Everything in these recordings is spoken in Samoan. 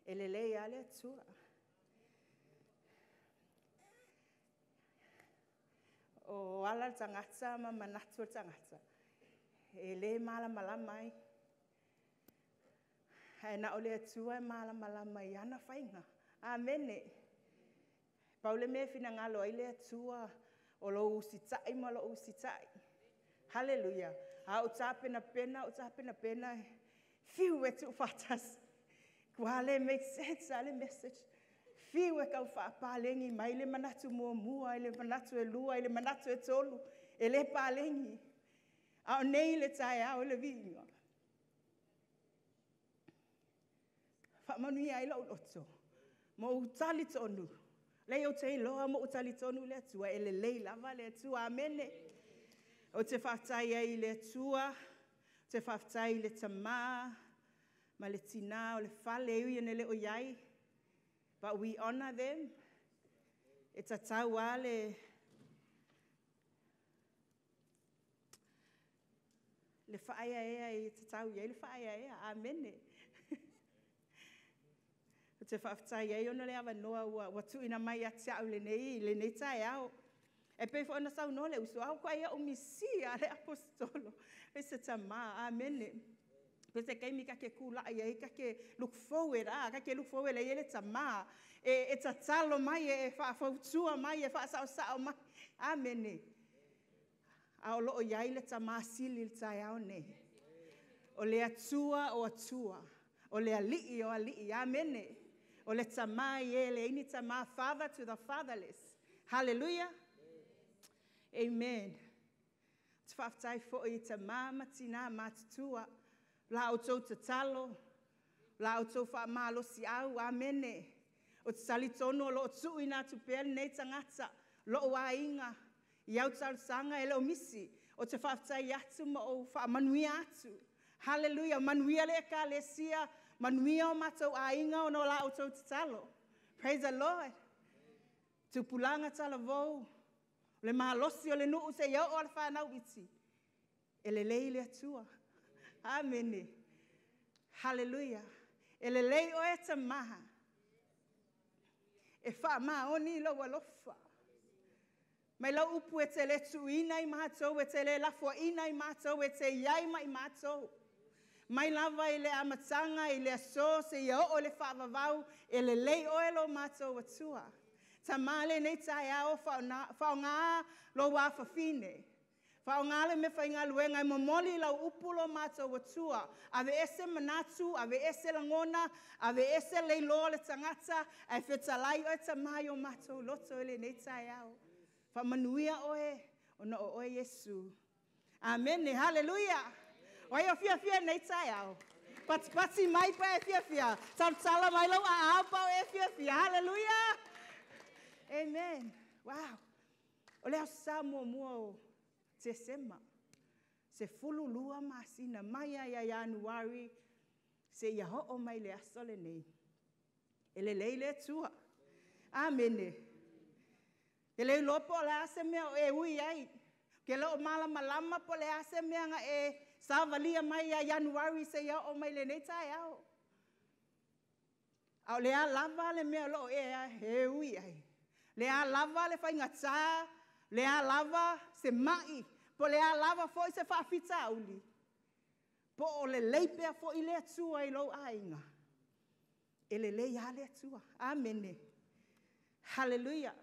E lelei lava le Atua. O ala o le tagata ma manatu o le tagata, e le malamalama ai, ae na o le Atua e malamalama i ana faiga. Amene. Pau le mea e finagalo ai le Atua, o lou usitai ma lou usitai. Haleluia! A ou tapenapena ou tapenapena, e fiu e tuufaatasi, ua le make sense lava le message. Fiu e tau faapaleni mai le manatu muamua i le manatu e lua i le manatu e tolu, e le paleni. A o nei i le taeao i le viiga, e faamanuia ai lou loto ma ou talitonu, leai ou te iloa ma ou talitonu le Atua, e lelei lava le Atua. Amene. Ou te faafetai ai i le Atua, ou te faafetai i le tama ma le tina o le fale, e ui ina le o i ai, but we honor them. E tatau lava le faaeaea e tatau i ai le faaeaea. Amene. Ou te faafetai ai ona o le avanoa ua tuuina mai ia te au i lenei taeao. E pei foi ona saunoa le uso, ua matua ou misia lava le Aposetolo i se tama. Amene. So se taimi ta te tulai ai ta te look forward ta te look forward e i ai le tama e tatalo mai, e faufautua mai, e faasaosao mai. Amene. A o lo o i ai le Tama Sili i le taeao lenei, o le Atua o Atua, o le Alii o Alii. Amene. O le Tama i e e leai ni tama, Father to the fatherless. Hallelujah. Amen. Ou te faafetai foi i tama ma tina matutua, la outou tatalo, la outou faamalosiau. Amene. Ou te talitonu o lo o tuuina atu pea lenei tagata, lou aiga i au talosaga, e le o misi. Ou te faafetai atu ma ou faamanuia atu. Haleluia! Manuia le Ekalesia, manuia o matou aiga ona o la outou tatalo. Praise the Lord. Tupulaga talavou, le malosi o le nuu seia oo lava i le fanau iti, e lelei le Atua. Amene. Haleluia. E lelei oe Tama, e faamaoni lou alofa. Mai lau upu e te le tuuina i matou, e te le lafoaiina i matou, e te i ai ma i matou. Mai lava i le amataga i le aso seia oo i le faavavau, e lelei oe lo matou Atua. Tama i lenei taeao, faaaoga lou afafine, faaaoga le meafaigaluega e momoli lau upu lo matou Atua. Aveese manatu, aveese lagona, aveese le iloa o le tagata, ae fetalai oe Tama i o matou loto i lenei taeao. Faamanuia oe ona o oe Iesu. Amene. Haleluia. O ai o fiafia i lenei taeao? Patipati mai pe a e fiafia. Talatala mai lou aao pe a e fiafia. Haleluia. Amen. Wow. O le aso Sa muamua o Tesema, 12 masina mai lava ia Ianuari seia oo mai le aso lenei. E lelei le Atua. Amene. E le iloa po o le a se mea o e ui ai. Ou te le o malamalama po o le a se mea na e savalia mai ia Ianuari seia oo mai lenei taeao. A o le a lava le mea o lo o e ui ai, le a lava le faigata, le a lava se mai, po o le a lava foi se faafitauli, po o lelei pea foi le Atua i lou aiga, e lelei lava le Atua. Amene. Haleluia.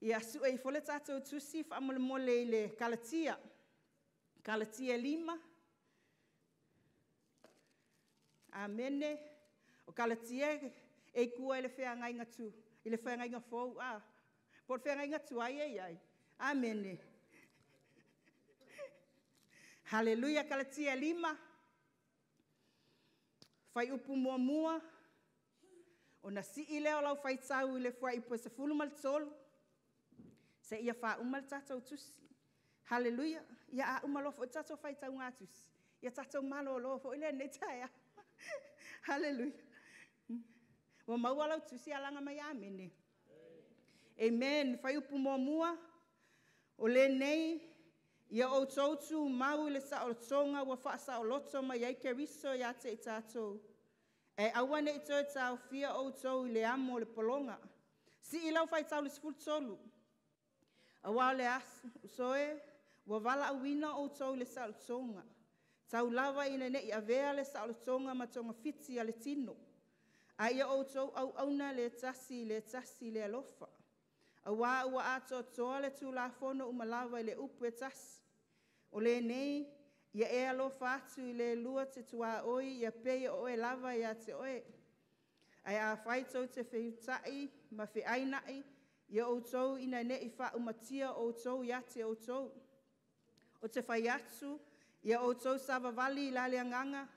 Ia sue ifo le tatou tusi faamolemole i le Kalatia. Kalatia 5. Amene. O Kalatia e i tua i le feagaiga fou, po o le feagaiga tuai e i ai? Amene. Haleluia. Kalatia 5, fuaiupu 1, ona sii lea o lau faitau i le fuaiupu 13 seia faauma le tatou tusi. Haleluia. Ia a uma loa foi le tatou faitauga tusi, ia tatou malolo foi lea i lenei taeao. Haleluia. Ua maua lau tusi, alaga mai. Amene. Amen. Fuaiupu 1, o lenei, ia outou tumau i le saolotoga ua faasaoloto mai ai Keriso ia te i tatou. Ae aua ne i toe taofia outou i le amo o le pologa. Sii lau faitau i le 13. Aua o le aso, uso e, ua valaauina outou i le saolotoga, tau lava ina ne i avea le saolotoga ma togafiti a le tino, a ia outou auauna le tasi i le tasi i le alofa. Aua ua atoatoa le Tulafono uma lava i le upu e tasi, o lenei, “Ia e alofa atu i le lua te tuaoi ia pei o oe lava ia te oe.” Ae afai tou te feiuta'i ma feaina'i, ia outou ina ne i faaumatia outou ia te outou. Ou te fai atu, ia outou savavali i la le agaga,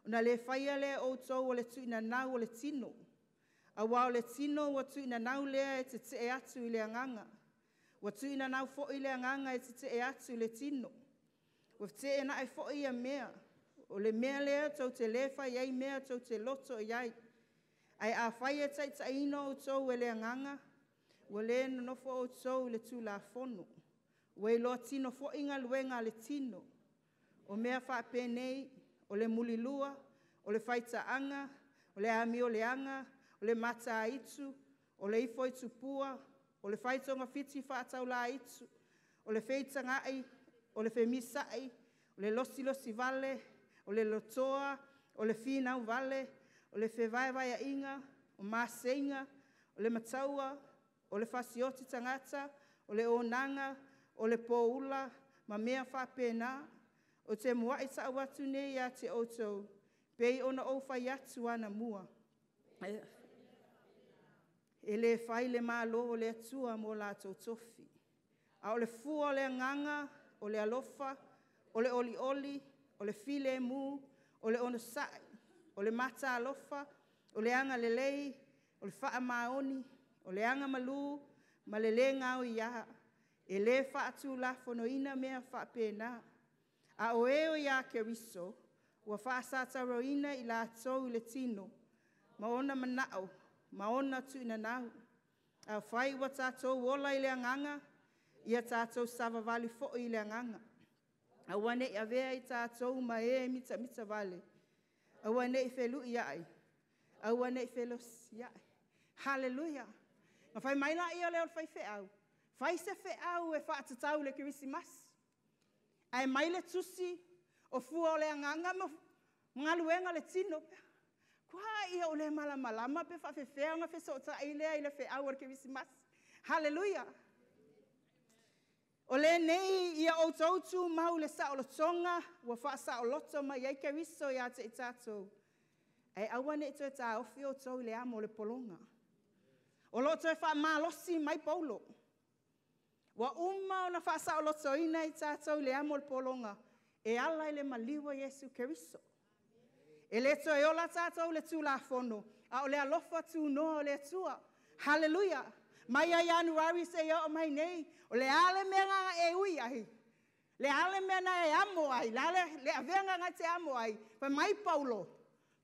ona le faia lea e outou o le tuinanau o le tino. Aua o le tino ua tuinanau lea e tetee atu i le agaga, ua tuinanau foi le agaga e tetee atu i le tino. Ua feteenai foi ia mea, o le mea lea tou te le fai ai mea tou te loto i ai. Ae afai e taitaiina outou e le Agaga, ua le nonofo outou i le Tulafono. Ua iloa tino foi galuega a le tino, o mea faapenei; o le mulilua, o le faitaaga, o le amioleaga, o le mataitu, o le ifo i tupua, o le faitogafiti faataulaitu, o le feitagai, o le femisa'i, o le losilosivale, o le lotoa, o le finauvale, o le fevaevaea'iga, o maseiga, o le mataua, o le fasioti tagata, o le onaga, o le poula, ma mea faapena. Ou te mua'i tau atu nei ia te outou, pei ona ou fai atu anamua, e le fai le Malo o le Atua mo latou tofi. A o le fua o le agaga, o le alofa, o le olioli, o le filemu, o le onosai, o le matalofa, o le agalelei, o le faamaoni, o le agamalu ma le le gaoia. E le faatulafonoina mea faapena. A o e o ia Keriso, ua faasatauaina i latou i le tino ma ona manao ma ona tuinanau. Afai ua tatou ola i le Agaga, ia tatou savavali foi i le Agaga. Aua ne i avea i tatou ma e mitamitavale, aua ne i feluiai, aua ne i felosiai. Haleluia! Ona fai mai lea o le faifeau, fai se feau e faatatau i le Kerisimasi. Ae aumai le tusi o fua o le agaga ma galuega a le tino. Matua ou le malamalama pe faapefea ona fesootai lea i le feau o le Kerisimasi. Haleluia! O lenei, ia outou tumau i le saolotoga ua faasaoloto mai ai Keriso ia te i tatou, ae aua ne i toe taofi outou i le amo o le pologa. O lo o toe faamalosi mai Paulo, ua uma ona faasaolotoina i tatou i le amo o le pologa e ala i le maliu o Iesu Keriso. E le toe ola tatou i le Tulafono, a o le alofa tunoa o le Atua. Haleluia! Mai ia Ianuari seia oo mai nei, o le a le mea na e ui ai, o le a le mea na e amo ai, o le a le avega na e te amo ai, fai mai Paulo,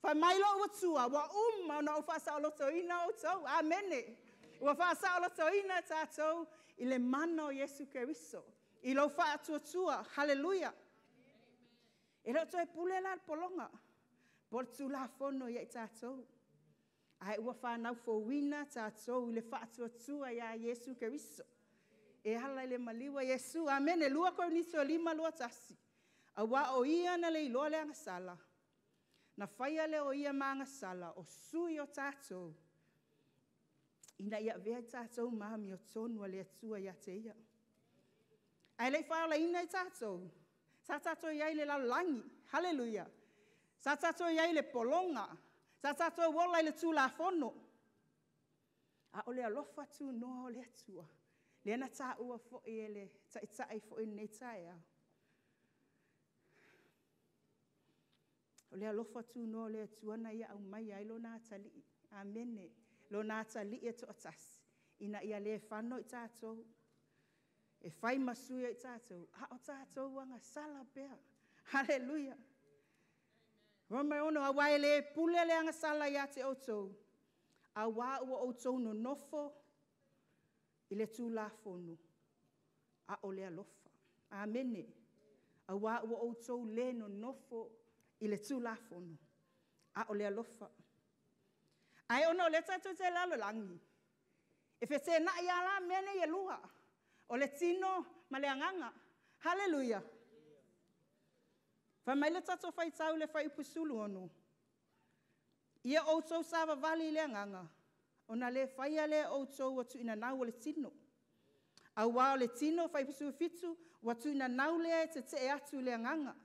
fai mai lou Atua, ua uma ona ou faasaolotoina outou. Amene. Ua faasaolotoina tatou i le mana o Iesu Keriso, i lou faatuatua. Haleluia! E le o toe pule la le pologa po o le Tulafono ia i tatou, ae ua fanau fouina tatou i le faatuatua ia Iesu Keriso e ala i le maliu o Iesu. Amene. 2 Korinito 5:21, aua o Ia na le iloa le agasala, na faia lea o Ia ma agasala o sui o tatou, ina ia avea i tatou ma amiotonu a le Atua ia te Ia. Ae le i faaolaina i tatou, sa tatou i ai i le lalolagi. Haleluia! Sa tatou i ai i le pologa, sa tatou ola i le Tulafono, a o le alofa tunoa o le Atua, lea na taua foi e le Taitai foi i lenei taeao, o le alofa tunoa o le Atua na ia aumaia ai Lona Atalii, amene, Lona Atalii e toatasi, ina ia le fano i tatou, e fai ma sui o i tatou, a o tatou agasala pea. Haleluia! Roma e 6, aua e le pule le agasala ia te outou, aua ua outou nonofo i le Tulafono, a o le alofa. Amene. Aua ua outou le nonofo i le Tulafono, a o le alofa. Ae ona o lea tatou te lalolagi, e feteenai lava la mea nei e lua, o le tino ma le agaga. Haleluia! Fai mai le tatou faitau i le Fuaiupu 16, “Ia outou savavali i le agaga, ona le faia lea e outou ua tuuina o le tino. Aua o le tino, Fuaiupu 17, ua tuuina lea e tetee atu i le agaga,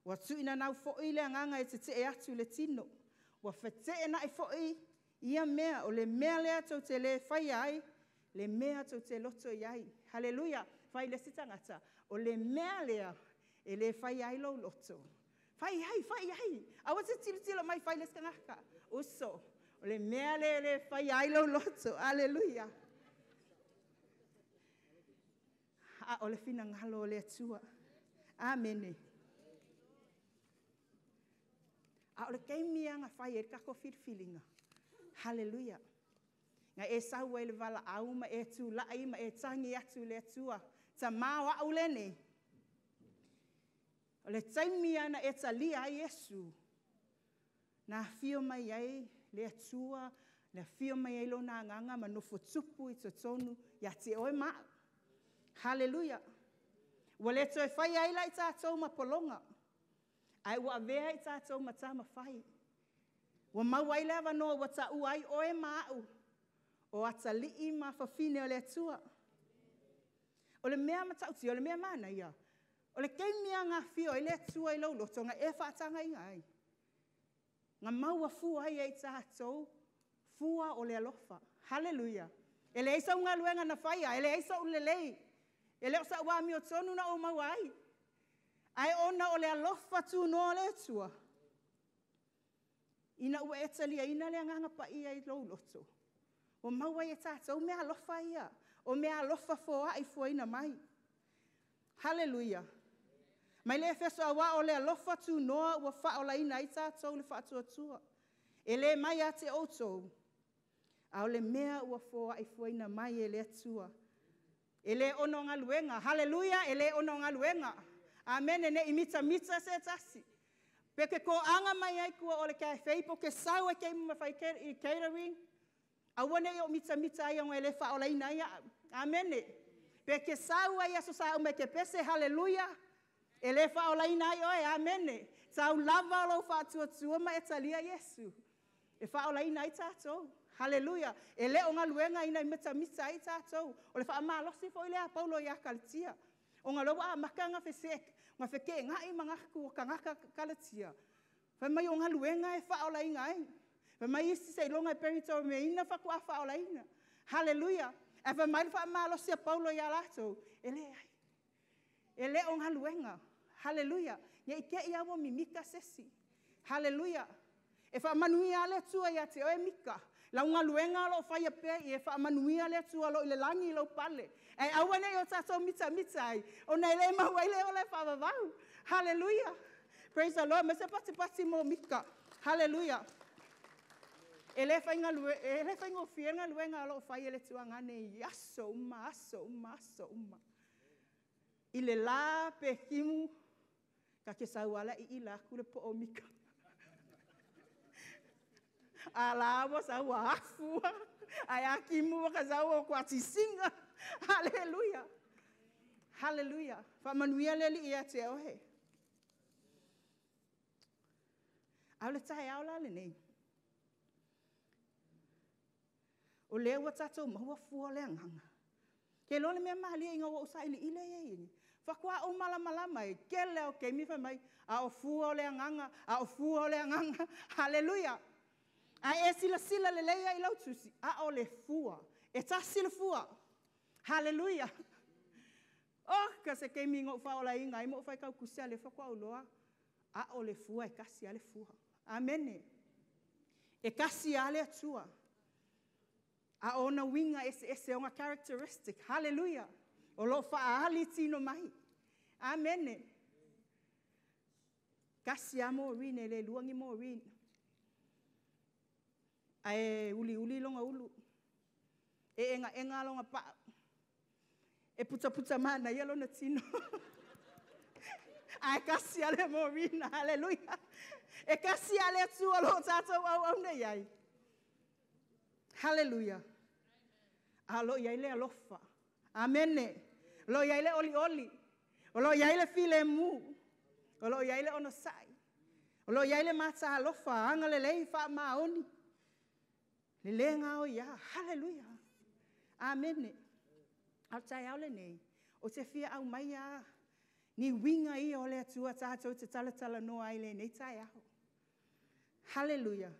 ua tuuina foi le agaga e tetee atu i le tino. Ua feteenai foi ia mea, o le mea lea tou te le faia ai le mea tou te loto i ai.” Haleluia! Fai i le isi tagata, o le mea lea e le faia ai lou loto, fai i ai, fai i ai. Aua e te tilotilo mai e fai i le isi tagata. Uso, o le mea lea e le faia ai lou loto. Haleluia! A o le finagalo o le Atua. Amene. A o le taimi lava na fai ai le tatou filifiliga, haleluia, na e sau ai i le valaau ma e tulai ma e tagi atu i le Atua, Tama o au lenei. O le taimi lava na e talia ai Iesu, na afio mai ai le Atua, na afio mai ai Lona Agaga ma nofo tupu i totonu ia te oe ma au. Haleluia! Ua le toe faia ai la i tatou ma pologa, ae ua avea i tatou ma tama fai. Ua maua ai le avanoa ua taua ai oe ma au o atalii ma afafine o le Atua. O le mea matautia, o le mea manaia, o le taimi lava na afio ai le Atua i lou loto na e faatagaina ai, na maua fua ai e i tatou fua o le alofa. Haleluia! E leai sau galuega na faia, e leai sou lelei, e le o sau amiotonu na ou maua ai, ae ona o le alofa tunoa o le Atua, ina ua e taliaina le Agaga Paia i lou loto, ua maua ai e tatou meaalofa ia, o meaalofa foai fuaina mai. Haleluia! Mai le Efeso, “Aua o le alofa tunoa ua faaolaina ai tatou i le faatuatua, e le mai ia te outou, a o le mea ua foai mai e le Atua. E le ona o galuega.” Haleluia! E le ona o galuega. Amene. Ne i mitamita se tasi. Pe te toaga mai lava i tua o le cafe pe te sau lava e te uma e fai catering, aua ne i ou mitamita ai ona e le faaolaina ai au. Amene. Pe te sau lava i aso Sa uma e te pese, haleluia, e le faaolaina ai oe. Amene. Tau lava lou faatuatua ma e talia Iesu e faaolaina ai tatou. Haleluia! E le o galuega ina ia mitamita ai tatou. O le faamalosi foi lea a Paulo ia Kalatia, ona o lea ua amata ona feteenai manatu o tagata Kalatia, fai mai o galuega e faaolaina ai. Fai mai isi seiloga e peritona faatoa faaolaina. Haleluia! Ae fai mai le faamalosi a Paulo ia latou, e leai, e le o galuega. Haleluia! Ne i te i lava ua mimita se isi. Haleluia! E faamanuia lava le Atua ia te oe Mika, lau galuega o lo o faia pea, ia faamanuia le Atua o lo o i le lagi i lou fale. Ae aua ne i o tatou mitamita ai, ona e le maua ai le ola e faavavau. Haleluia! Praise the Lord. Aumai se patipati mo Mika. Haleluia! E le faigofie le galuega o lo o fai e le tuagane i aso uma, aso uma, aso uma. I le la pe timu, ta te sau lava la i ila atu le poo o Mika. A la ua sau ua afu, ae a timu ua ta sau ua sisiga. Haleluia! Haleluia! Faamanuia le Alii ia te oe. A o le taeao la lenei, o lea ua tatou maua fua o le agaga. Ou te iloa o le mea malie ina ua ou sailiili lea, faatoa ou malamalama ai, tele lava o taimi fai mai, a o fua o le agaga, a o fua o le agaga. Haleluia! A e silasila lelei lava i lau tusi, a o le fua, e tasi le fua. Haleluia! Oh, se taimi na ou faaolaina ai ma ou faitau tusi, a o lea faatoa ou iloa, a o le fua, e tasi lava le fua. Amene. E tasi lava le Atua. A o ona uiga eseese, ona characteristic, haleluia, o lo o faaali tino mai. Amene. Tasi lava Maureen, e le lua ni Maureen. Ae uliuli lona ulu, e egaega lona pau, e putaputa manaia lona tino. Ae tasi lava le Maureen, haleluia. E tasi lava le Atua o lo o tatou auauna i ai. Haleluia. A o lo o i ai le alofa. Amene. O lo o i ai le olioli. O lo o i ai le filemu. O lo o i ai le onosai. O lo o i ai le matalofa, agalelei, faamaoni. Le le gaoia. Haleluia. Amene. A o le taeao lenei, ou te fia aumaia ni uiga ia o le Atua tatou te talatalanoa ai i lenei taeao. Haleluia.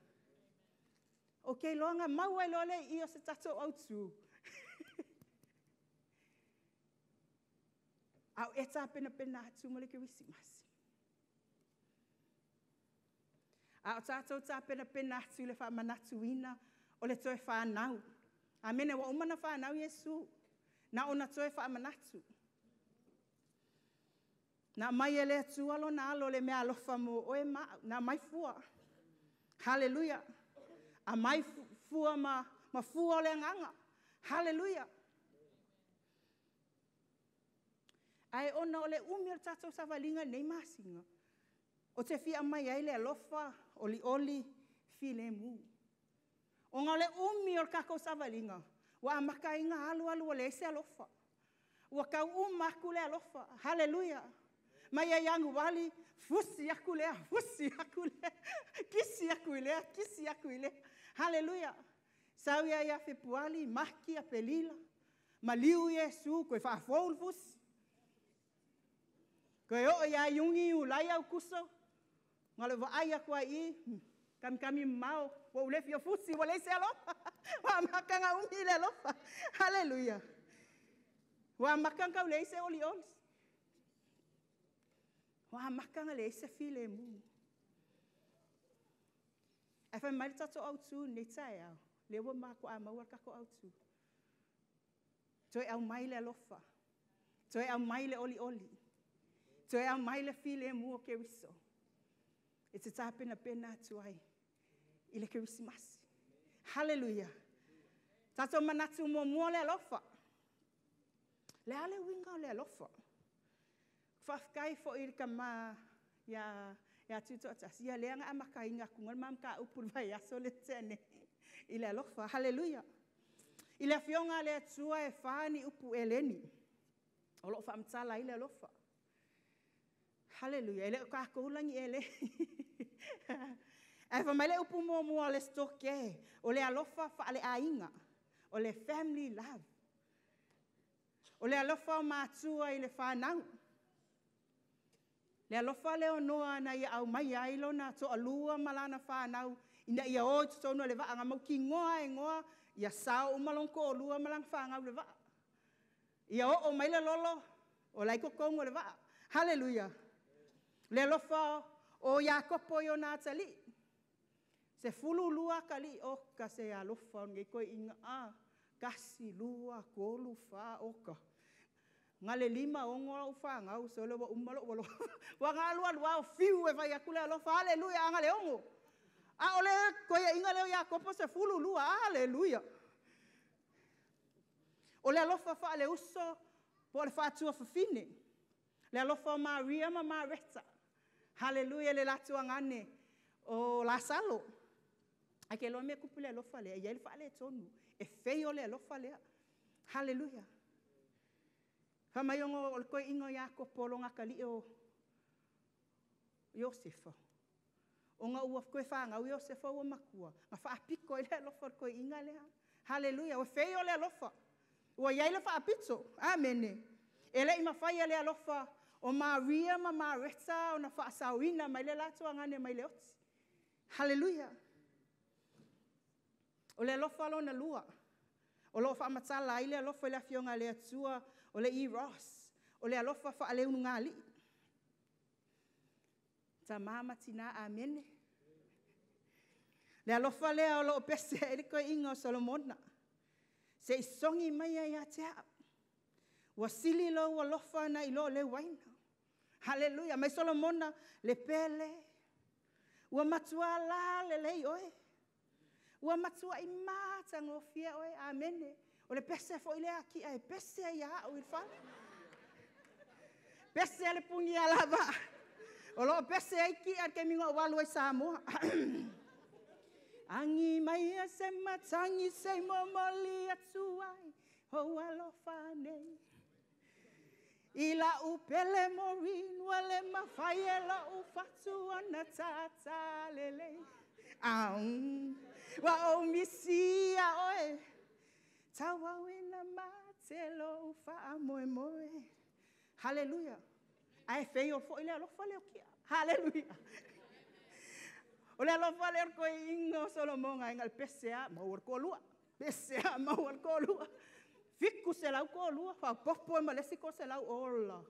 Ou te iloa na mau ai loa lea i i o se tatou autu. A o e tapenapena atu mo le Kerisimasi. A o tatou tapenapena atu i le faamanatuina o le toe fanau. Amene, ua uma ona fanau Iesu, na ona toe faamanatu. Na aumai e le Atua lona alo le meaalofa mo oe ma au, na aumai fua. Haleluia. Aumai fua ma fua o le agaga. Haleluia. Ae ona o le umi o le tatou savaliga i lenei masina, ou te fia aumai ai le alofa, olioli, filemu. Ona o le umi o le tatou savaliga, ua amata ai ona alu alu ua leai se alofa. Ua tau uma atu le alofa. Haleluia. Mai ia Ianuari, fusi atu lea, fusi atu lea, kisi atu i lea, kisi atu i lea. Haleluia. Sau ia ia Fepuari, Mati, Aperila, maliu Iesu, toe faafou le fusi. Toe oo ia Iuni, Iulai, Aokuso, na o le vaai atu lava i i, kamikami mamao, ua ou le fia fusi, ua leai se alofa. Ua amata ona umi le alofa. Haleluia. Ua amata ona tau leai se olioli. Ua amata ona leai se filemu. Ae fai mai le tatou autu i lenei taeao, lea ua matua maua le tatou autu. Toe aumai le alofa, toe aumai le olioli, toe aumai le filemu o Keriso e te tapenapena atu ai i le Kerisimasi. Haleluia! Tatou manatu muamua le alofa. O le a le uiga o le alofa? Faafetai foi i le tama ia Tutoatasi, ia lea na amataina atu le ma mataupu i le vaiaso lea na tea nei i le alofa. Haleluia! I le Afioga a le Atua e fa ni upu eleni o lo o faamatala ai le alofa. Haleluia! E le o tatou la ni eleni. Ae fai mai le upu muamua o le storge, o le alofa faaleaiga, o le family love. O le alofa o matua i le fanau. Le alofa lea o Noa na ia aumaia ai lona toalua ma lana fanau ina ia o i totonu o le vaa. Na mautinoa e Noa ia sao uma lona toalua ma lana fanau i le vaa. Ia oo mai le lolo, o la e i totonu o le vaa. Haleluia! Le alofa o Iakopo i ona atalii. 12 atalii, oka se alofa o lenei toeaina. 1, 2, 3, 4, oka. Na le 5, 6 lau fanau, sole ua uma lou alofa. Ua na alu alu lava o fiu e fai atu le alofa, haleluia, a na le 6. A o le toeaina lea o Iakopo 12, haleluia. O le alofa faaleuso po o le faatuafafine. Le alofa o Maria ma Mareta. Haleluia le latou agane o Lasalo. Ai ke loa mea kupu le alofa lea, e i ai le faaletonu, e fei o le alofa lea. Haleluia. Fai mai ona o le toeaina o Iakopo o lona atalii o Iosefa, ona ua toe fanau Iosefa ua matua, na faapito ai le alofa o le toeaina lea. Haleluia, ua fei o le alofa. Ua i ai le faapito. Amene. E le i mafai e le alofa o Maria ma Mareta ona faasaoina mai le latou agane mai le oti. Haleluia. O le alofa lona lua, o lo o faamatala ai le alofa i le Afioga a le Atua, o le eros, o le alofa faaleunugalii. Tama ma tina, amene. Le alofa lea o lo o pese ai le toeaina o Solomona, se i sogi mai ia te au, ua sili lou alofa na i lo le uaina. Haleluia. Mai Solomona, le pele, ua matua la lelei oe, ua matua i matagofie oe. Amene. O le pese foi lea kia e pese ia au i le fale. Pese le puni a lava. O lo o pese ai kia le taimi na ou alu ai Samoa. Agi mai ia se matagi se i momoli atu ai ou alofa nei. I la'u pele Maureen ua le mafai e lo'u fatu ona tātā lelei. Aum, ua ou misia oe, tauau ina mate lou faamoemoe. Haleluia. Ae feio foi le alofa lea o kia. Haleluia. O le alofa lea o le toeaina o Solomoga e na o le pese lava, maua le toalua, pese lava, maua le toalua. 700 toalua, faaopoopo ai ma le isi 300, ola.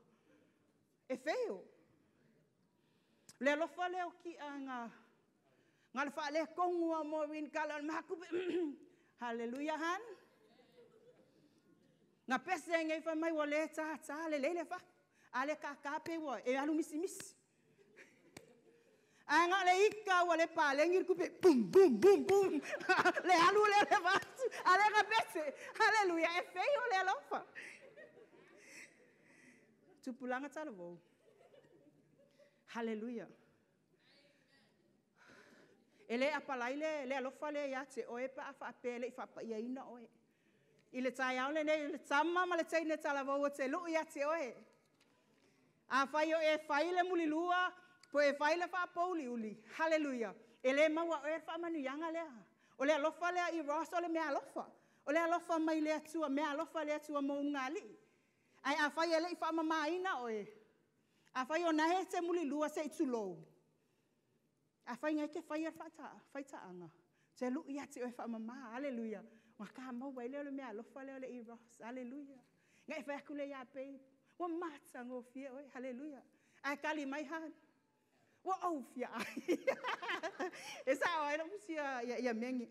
E feio. O le alofa lea o kia na o le faaletonu lava o Maureen Kala o le maku. Haleluia, han. Na pese nei fai mai ua le tātā lelei le fatu. A le tātā pei ua e alu misimisi. Ae na o le ita ua le paleni le tupe, bum, bum, bum, bum. Le alu lea o le fatu. A le na pese. Haleluia, e feio le alofa. Tupulaga talavou. Haleluia. E le apalai le alofa lea ia te oe pe a faapea e le i faapaiaina oe. I le taeao lenei, le tama ma le teine talavou o te lui ia te oe. Afai o e fai le mulilua, po e fai le faapouliuli, haleluia, e le maua oe le faamanuiaga lea. O le alofa lea i Ross o le meaalofa. O le alofa mai le Atua, meaalofa le Atua mo ulugalii. Ae afai e le i faamamaina oe, afai o na e te mulilua se i tulou, afai na e te faia le faitaaga, te lui ia te oe e faamama, haleluia. Ona ta maua ai lea o le meaalofa lea o le Eros, haleluia. Na e fai atu lea ia babe, ua matagofie oe, haleluia. Ae tali mai han, ua ou fia ai. E sao ai lou fusia ia mege.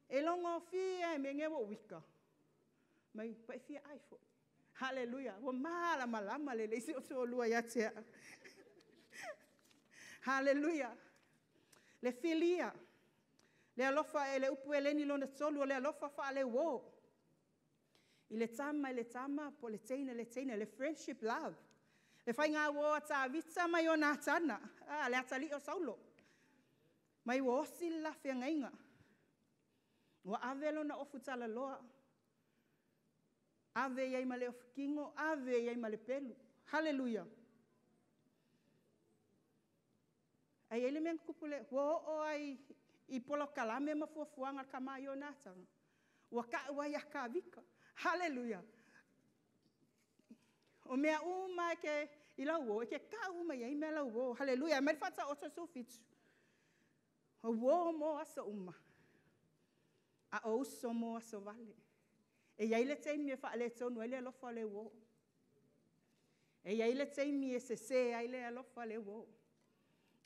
E logofie e mege ua ou ika. Mai, ua e fia ai foi. Haleluia. Ua malamalama lelei si ou toalua ia te au. Haleluia. Le filia, le alofa e le upu Eleni lona tolu, o le alofa faaleuo. I le tama i le tama, po o le teine i le teine, le friendship love. Le faiga uo a Tavita ma Ionatana, le atalii o Saulo. Mai ua osi le la feagaiga. Ua ave lona ofu talaloa, ave i ai ma le ofu kino, ave i ai ma le pelu. Haleluia. Ae i ai le mea na tupu le, ua oo ai i polokalame ma fuafuaga a le tama Ionatana. Ua tau ai ia Tavita. Haleluia. O mea uma e ke i lau o, e ke tau uma i ai mea lau o. Haleluia. Mai le Faataoto 17. O uo mo aso uma, a o uso mo aso vale. E i ai le taimi e faaletonu ai le alofa o le uo. E i ai le taimi e sese ai le alofa o le uo.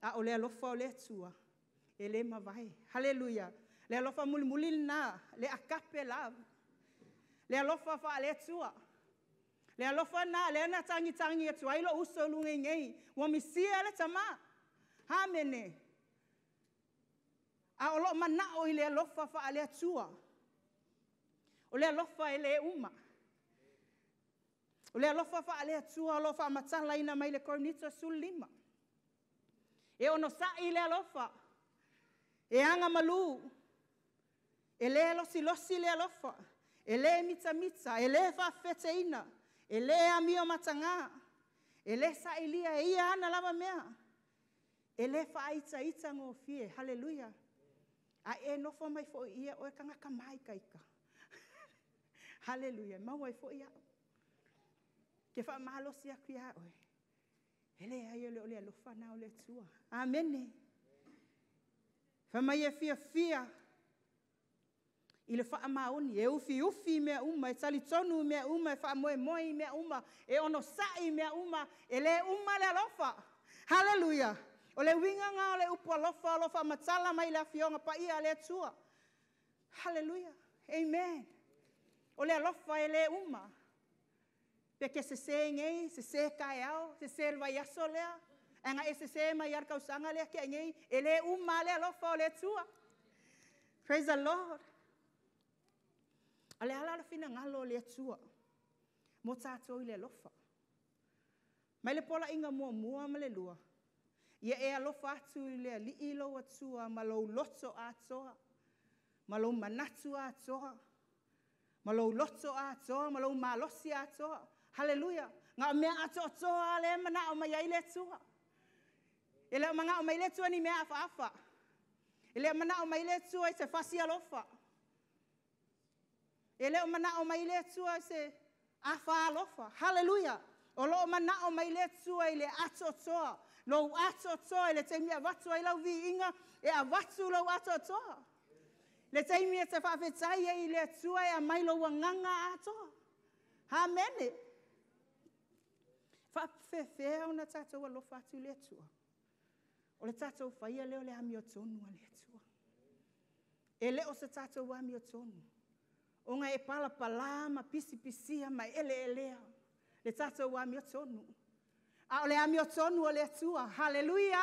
A o le alofa o le Atua, e le mavae. Haleluia. Le alofa mulimuli lena, le agape love. Le alofa faale-Atua. Le alofa na, lea na tagitagi atu ai lou uso i luga nei. Ua misia le tama. Amene. A o loo manao i le alofa faale-Atua. O le alofa e le uma. O le alofa faale-Atua o lo o faamatalaina mai le Korinito 15. E onosai le alofa, e agamalu, e le losilosi le alofa, e le mitamita, e le faafefeteina, e le amio mataga, e le sailia e ia ana lava mea, e le faaitaita gofie. Haleluia. A e nofo mai foi ia oe tagata maitaita. Haleluia. Maua ai foi au. Ke faamalosi atu ia oe. E leai e le o le alofa na o le Atua. Amene. Fai mai e fiafia i le faamaoni, e ufiufi i mea uma, e talitonu i mea uma, e faamoemoe i mea uma, e onosai i mea uma, e le uma le alofa. Haleluia. O le uiga na o le upu alofa o lo o faamatala mai le Afioga Paia a le Atua. Haleluia. Amen. O le alofa e le uma. Pe ke sese nei, sese taeao, sese le vaiaso lea, ae na e sese mai ia le tausaga lea tea nei, e le uma le alofa o le Atua. Praise the Lord. O le ala o le finagalo o le Atua mo tatou i le alofa. Mai le polaina muamua ma le lua, ia e alofa atu i le Alii lou Atua ma lou loto atoa. Ma lou manatu atoa, ma lou loto atoa, ma lou malosi atoa. Haleluia! Na o mea atoatoa lea e manao mai ai le Atua. E le o manao mai le Atua ni mea afaafa. E le o manao mai le Atua i se fasi alofa. E le o manao mai le Atua i se afa alofa. Haleluia! O lo o manao mai le Atua i le atoatoa, lou atoatoa i le taimi e avatu ai lau viiga, e avatu lou atoatoa. Le taimi e te faafetai ai i le Atua e aumai lou agaga atoa. Amene. Faapefea ona tatou alofa atu i le Atua? O le tatou faia lea o le amiotonu a le Atua. E le o se tatou amiotonu, ona e palapala ma pisipisia ma eleelea le tatou amiotonu. A o le amiotonu a le Atua, haleluia!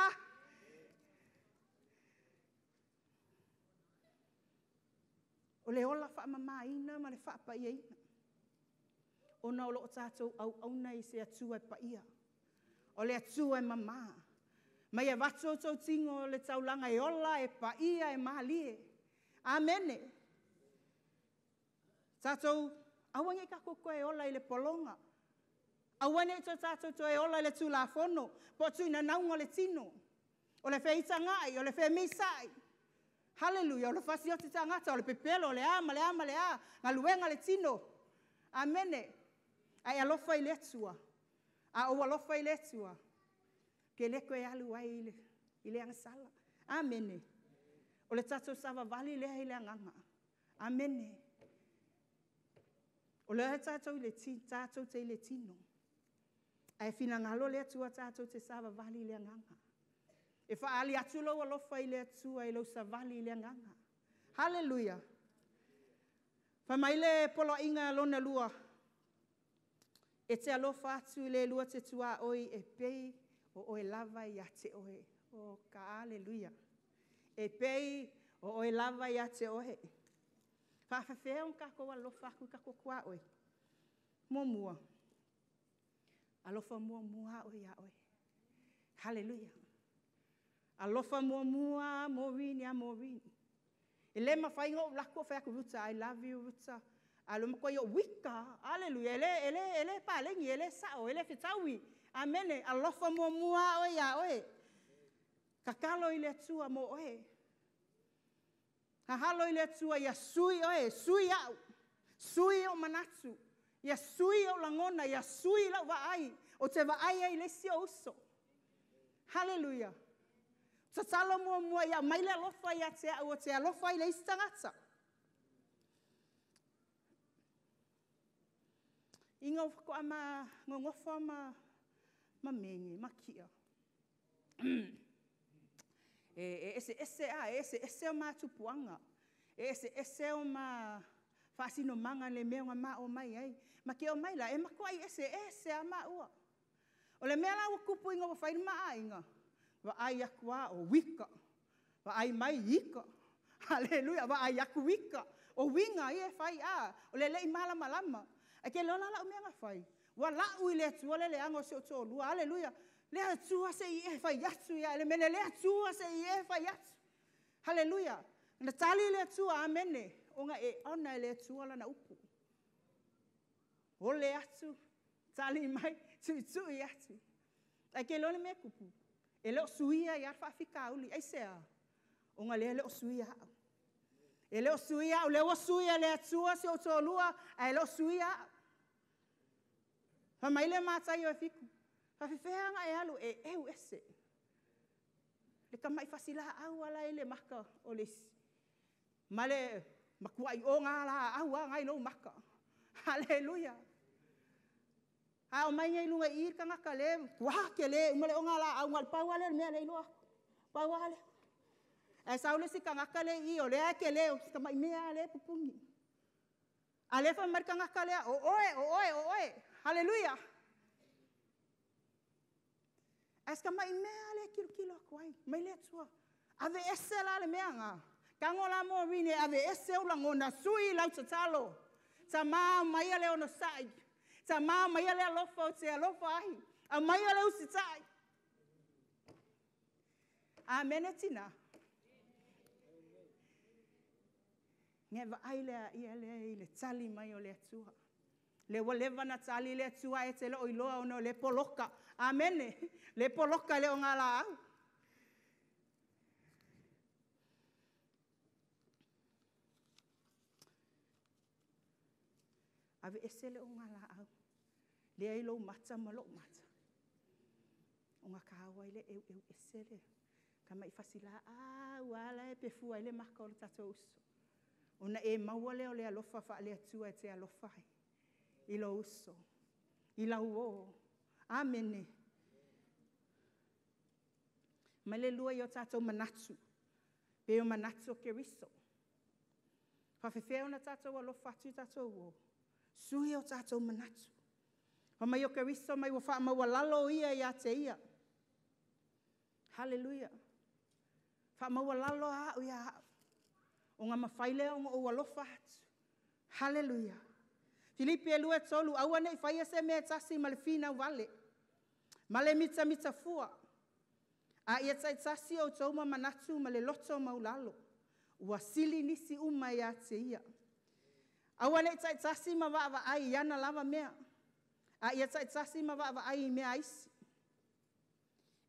O le ola faamamaina ma le faapaiaina, ona o lo o tatou auauna i se Atua e paia, o le Atua e mama. Mai avatu outou tino o le taulaga e ola, e paia, e malie. Amene. Tatou, aua ne i tatou toe ola i le pologa, aua ne i tatou toe ola i le tulafono, po o tuinanauga o le tino, o le feitagai, o le femisaai. Haleluia, o le fasioti tagata, o le pepelo, o le a ma le a ma le a, galuega a le tino. Amene. Ae alofa i le Atua. A ou alofa i le Atua, ke le toe alu ai i le agasala. Amene. O le tatou savavali lea i le agaga. Amene. O lea tatou te i le tino, ae finagalo le Atua tatou te savavali i le agaga. E faaali atu lou alofa i le Atua i lou savali i le agaga. Haleluia. Fai mai le poloaiga lona lua, e te alofa atu i le lua te tuaoi e pei o oe lava ia te oe. O ka haleluia. E pei o oe lava ia te oe. Faafefea ona tatou alofa atu i tatou tuaoi? Muamua, alofa muamua oe ia oe. Haleluia. Alofa muamua Maureen ia Maureen. E le mafai ona ou alu atu ou fai atu, Ruta, I love you, Ruta. A lo matua i o wika. Haleluia. E le paleni, e le sao, e le fetaui. Amene. Alofa muamua oe ia oe. Tatalo i le Atua mo oe. Hahalo i le Atua ia sui oe, sui au, sui o manatu, ia sui o langona, ia sui lau vaai, o te vaai ai le isi o uso. Haleluia. Tatalo muamua ia mai le alofa ia te au o te alofa i le isi tagata. Inga o whakoa ma ngongofa ma menge, ma kia. E ese ese a, e ese ese o matupuanga. E ese ese o ma whaasino manga le mea nga ma o mai ai. Ma ke o mai la, e matua i ese ese a ma ua. O le mea la ua kupu inga ua whairi ma a inga. Wa ai aku a o wika. Wa ai mai ika. Haleluia, wa ai aku wika. O winga i e whai a. O le lei malama lama. A ke lola la umea nga whai. Wa lau i le atua le leanga o se o tōlua. Haleluia. Le atua se i e whai atu ia. Le mele le atua se i e whai atu. Haleluia. Na tali le atua, amene. Onga e ona e le atua lana upu. O le atu, tali mai, tui tui atu. Ai ke lola mea kupu. E leo suia i arfa fika uli. Ai sea. Onga le leo suia au. E leo suia au. Leo suia le atua se o tōlua. A e leo suia au. Fa mai le mātai o e fiku. Fa fefeanga e alu e eu ese. Le kamai fasila au ala i le maka o le isi. Ma le makua i o ngā la au a ngai lo maka. Haleluia. A o mai ngai lunga i ka ngaka le, kua ke le, uma le o ngā la au ngā pau ale mea le iloa. Pau ale. E sau le si ka ngaka le i o le a ke le, o si ka mai mea le pupuni. A le fa mai ka ngaka le, o oe, o oe, o oe. Haleluia. As ka mai mea le kilo kilo aku ai, mai le atua. Ave ese la le mea ngā. Kango la mo rine, ave ese ula ngona sui lau tatalo. Ta maa mai ale ono sai. Ta maa mai ale alofa o te alofa ahi. A mai ale usitai. Amene tina. Ona e vaai lea i le tali mai o le Atua. O lea ua leva ona tali le Atua ae e te le o iloa ona o lea e poloka. Amene. O lea e poloka e le ogalaau. Aveese le ogalaau lea e i lou mata ma lou mata, ona ta o ai lea e eueu ese le tamai fasilaau lava la e pefua ai le mata o le tatou uso, ona e maua lea o le alofa faale-Atua e te alofa ai i lou uso, i lau uo. Amene. Ma le lua ia o tatou manatu, pei o manatu o Keriso. E faapefea ona tatou alofa atu i o tatou uo? Sui o tatou manatu. Fai mai o Keriso ua faamaualalo Ia ia te Ia. Haleluia! Faamaualalo au ia au, ona mafai lea ona ou alofa atu. Haleluia! Filipi 2:3, aua ne i faia se mea e tasi ma le finau vale ma le mitamita fua, a ia taitasi outou ma manatu ma le loto maualalo, ua sili nisi uma ia te ia. Aua ne i taitasi ma vaavaai i ana lava mea, a ia taitasi ma vaavaai i mea a isi.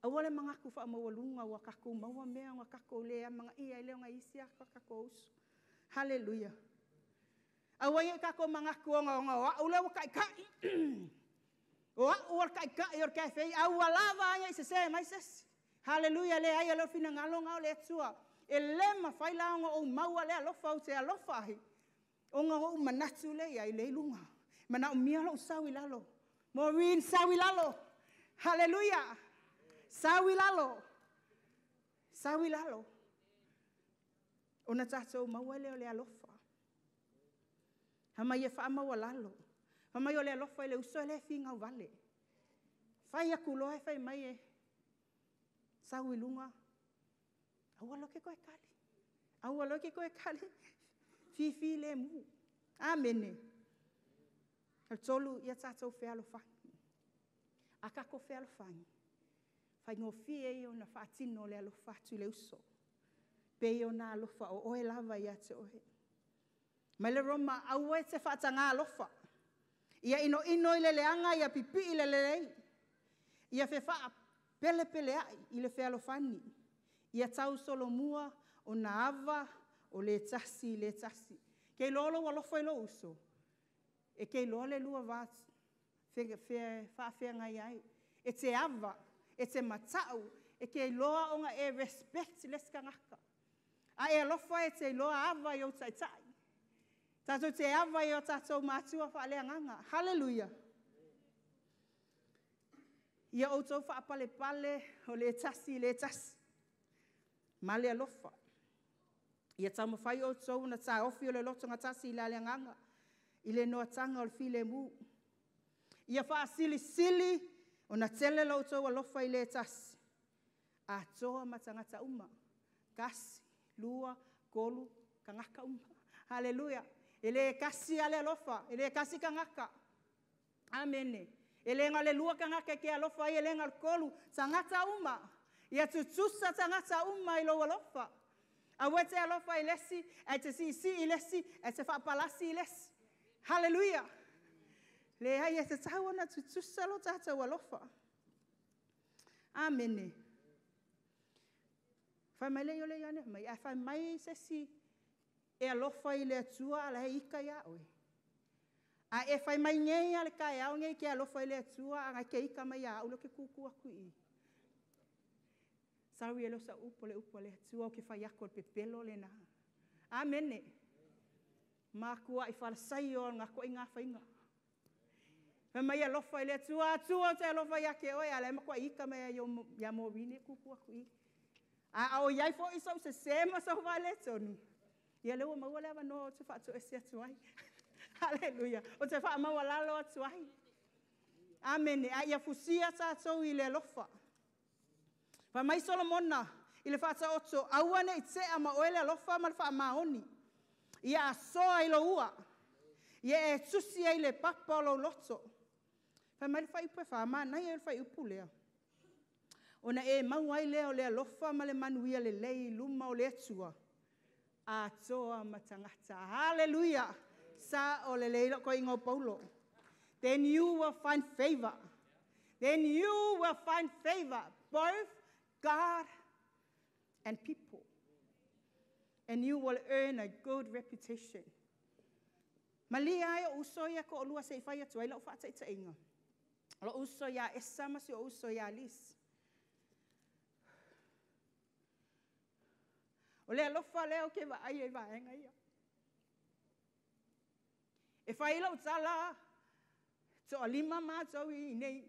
Aua le manatu faamaualuga ua tatou maua mea ona tatou le amanaia ai lea o nai isi a tatou uso. Haleluia! Aua ne i tatou manatu ona o au lea ua taitai, o au o le taitai o le cafe, aua lava ne i sese mai se isi. Haleluia! E leai, e le o le finagalo lena o le Atua. E le mafai la ona ou maua lea alofa ou te alofa ai, ona o ou manatu lea e i ai lea e i luga. E manaomia lou sau i lalo. Maureen, sau i lalo. Haleluia! Sau i lalo, sau i lalo, ona tatou maua lea o le alofa. Fai mai e faamaualalo, fai mai o le alofa i le uso e le finau vale. Fai atu loa fai mai e sau i luga, aua loa e te toe tali, aua loa e te toe tali, fifilemu. Amene. O le tolu, ia tatou fealofani. A tatou fealofani, o le faigofie ia ona faatino le alofa atu i le uso, pei ona alofa o oe lava ia te oe. Fai mai le Roma, aua e te faataga alofa, ia inoino i le leaga, ia pipii i le lelei, ia fefaapelepeleai i le fealofani, ia tausolomua ona ava o le tasi i le tasi. E te iloa lou alofa i lou uso, e te iloa le lua va faafeagai ai, e te ava, e te matau, e te iloa ona e respect le isi tagata. A e alofa e te iloa ava i ou taitai, tatou te ava i o tatou matua faaleagaga. Haleluia! Ia outou faapalepale o le tasi i le tasi ma le alofa. Ia taumafai outou ina taofi o le lotogatasi i le agaga i le noataga o le filemu. Ia faasilisili ona tele lo outou alofa i le tasi, atoa ma tagata uma. Tasi, lua, tolu, tagata uma. Haleluia! E le tasi lava le alofa, e le tasi tagata. Amene. E le na o le lua tagata e te alofa ai, e le na o le tolu, tagata uma. Ia tutusa tagata uma i lou alofa. Aua e te alofa i le isi, ae te siisii i le isi, ae te faapalasi i le isi. Haleluia! Leai, e tatau ona tutusa lo tatou alofa. Amene. Fai mai le iole Ioane fai mai, a fai mai se isi e alofa i le Atua a o la e ita ia oe. A e fai mai nei lava i le taeao lenei e te alofa i le Atua a o la e te ita mai ia au lea ou te tutu atu i i. Sorry e le o sau upu o le upu a le Atua, ou te fai atu o le pepelo lena. Amene. Matuai falasaia o na ituaiga faiga. Fai mai e alofa i le Atua, Atua ou te alofa ia te oe, a o la e matuai ita mai lava ia Maureen lea e tutu atu i i. A o i ai foi sou sese ma sou faaletonu, ia lea ua maua le avanoa ou te faatoese atu ai. Haleluia! Ou te faamaualalo atu ai. Amene. A ia fusia tatou i le alofa. Fai mai Solomona i le Faataoto, aua ne i tea ma oe le alofa ma le faamaoni. Ia asoa i lou ua, ia e tusi ai i le papa o lou loto. Fai mai le fuaiupu e 4, manaia ia o le fuaiupu lea. Ona e maua ai lea o le alofa ma le manuia lelei i luma o le Atua. Atoa ma tagata. Haleluia! Sa o lelei lou toeaina o Paulo. Then you will find favor. Then you will find favor, both God and people. And you will earn a good reputation. Malia ai o uso ia ko olua se i fai atu ai lau faataitaiga. O lou uso ia Esa ma si ou uso ia Lis. O le alofa lea ou te vaai ai i vaega ia. E fai lau tala, toalima matou i inei.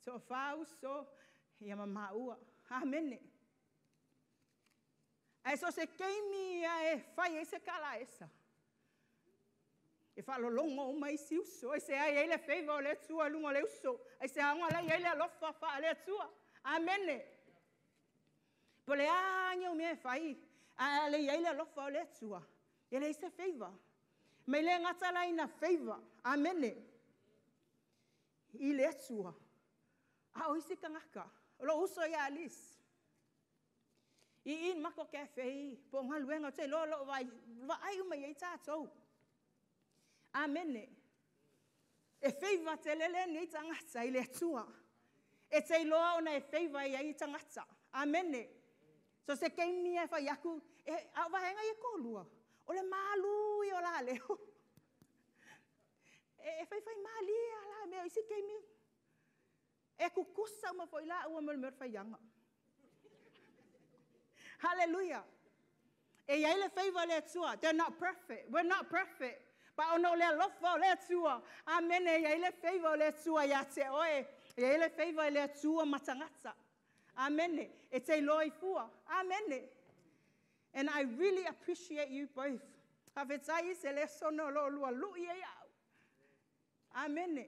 Toafa uso ia ma maua. Amene. Ae so o se taimi lava e fai ai se tala a Esa, e faalologo uma isi uso, aisea e i ai le favor o le Atua i luga o le uso, aisea ona la e i ai le alofa faale-Atua. Amene. Po o le a ni au mea e fai, ae a le i ai le alofa o le Atua, e leai se favor. Ma e le gata la ina favor, amene, i le Atua, a o isi tagata, o lou uso ia Alice, i i le matou cafe po o galuega, ou te iloa o lo o vaai uma i ai tatou. Amene. E favor tele lenei tagata i le Atua. E te iloa ona e favor i ai tagata. Amene. So se taimi e fai atu, e, a o vaega ia e toalua, o le malu ia o la leo. E faifai malie lava la mea o isi taimi. E tutusa uma foi laua ma le mea o le faiaga. Hallelujah. E i ai le favor o le Atua. They're not perfect. We're not perfect. But ona o le alofa o le Atua. Amene. E i ai le favor o le Atua ia te oe. E i ai le favor i le Atua ma tagata. Amene. E te iloa i fua. Amene. And I really appreciate you both. Faafetai i se lesona o lo o lua lui ai au. Amene.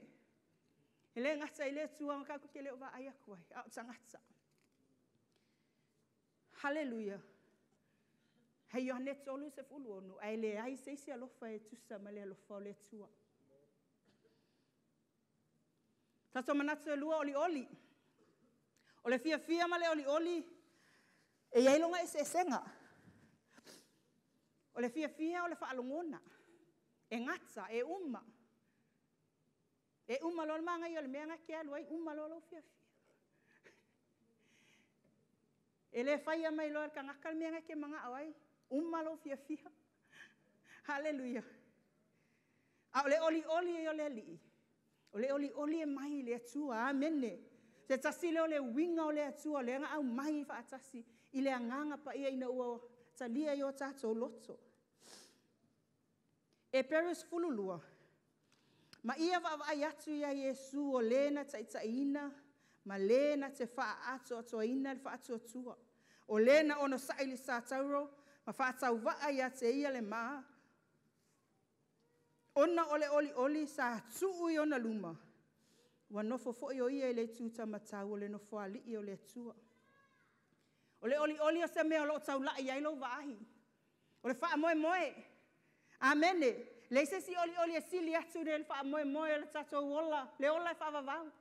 E le gata i le Atua ma tatou te le o vaai atu ai, a o tagata. Haleluia. Hei Ioane 36, ae leai se isi alofa e tusa ma le alofa o le Atua. Tatou manatu e lua olioli. O le fiafia ma le olioli e i ai lona eseesega. O le fiafia o le faalogona, e gata, e uma. E uma loa le manaia o le mea na e te alu ai, uma loa lou fiafia. E le faia mai loa e le tagata le mea na e te manao ai, uma lou fiafia. Haleluia. A o le olioli o le Alii, o le olioli e mai i le Atua. Amene. Se tasi lea o le uiga o le Atua, lea na aumai faatasi i le agaga paia ina ua talia i o tatou loto. Eperu 12, ma ia vaavaai atu iā Iesu o le na taitaiina ma le na te faaatoatoaina le faatuatua, o le na onosai i le satauro ma faatauvaa ia te ia le ma, ona o le olioli sa tuu i ona luma, ua nofo foi o ia i le itu taumatau o le nofoalii o le Atua. O le olioli o se mea o lo o taulai ai lou vaai. O le faamoemoe. Amene. Leai se isi olioli e sili atu i le faamoemoe o le tatou ola, le ola e faavavau.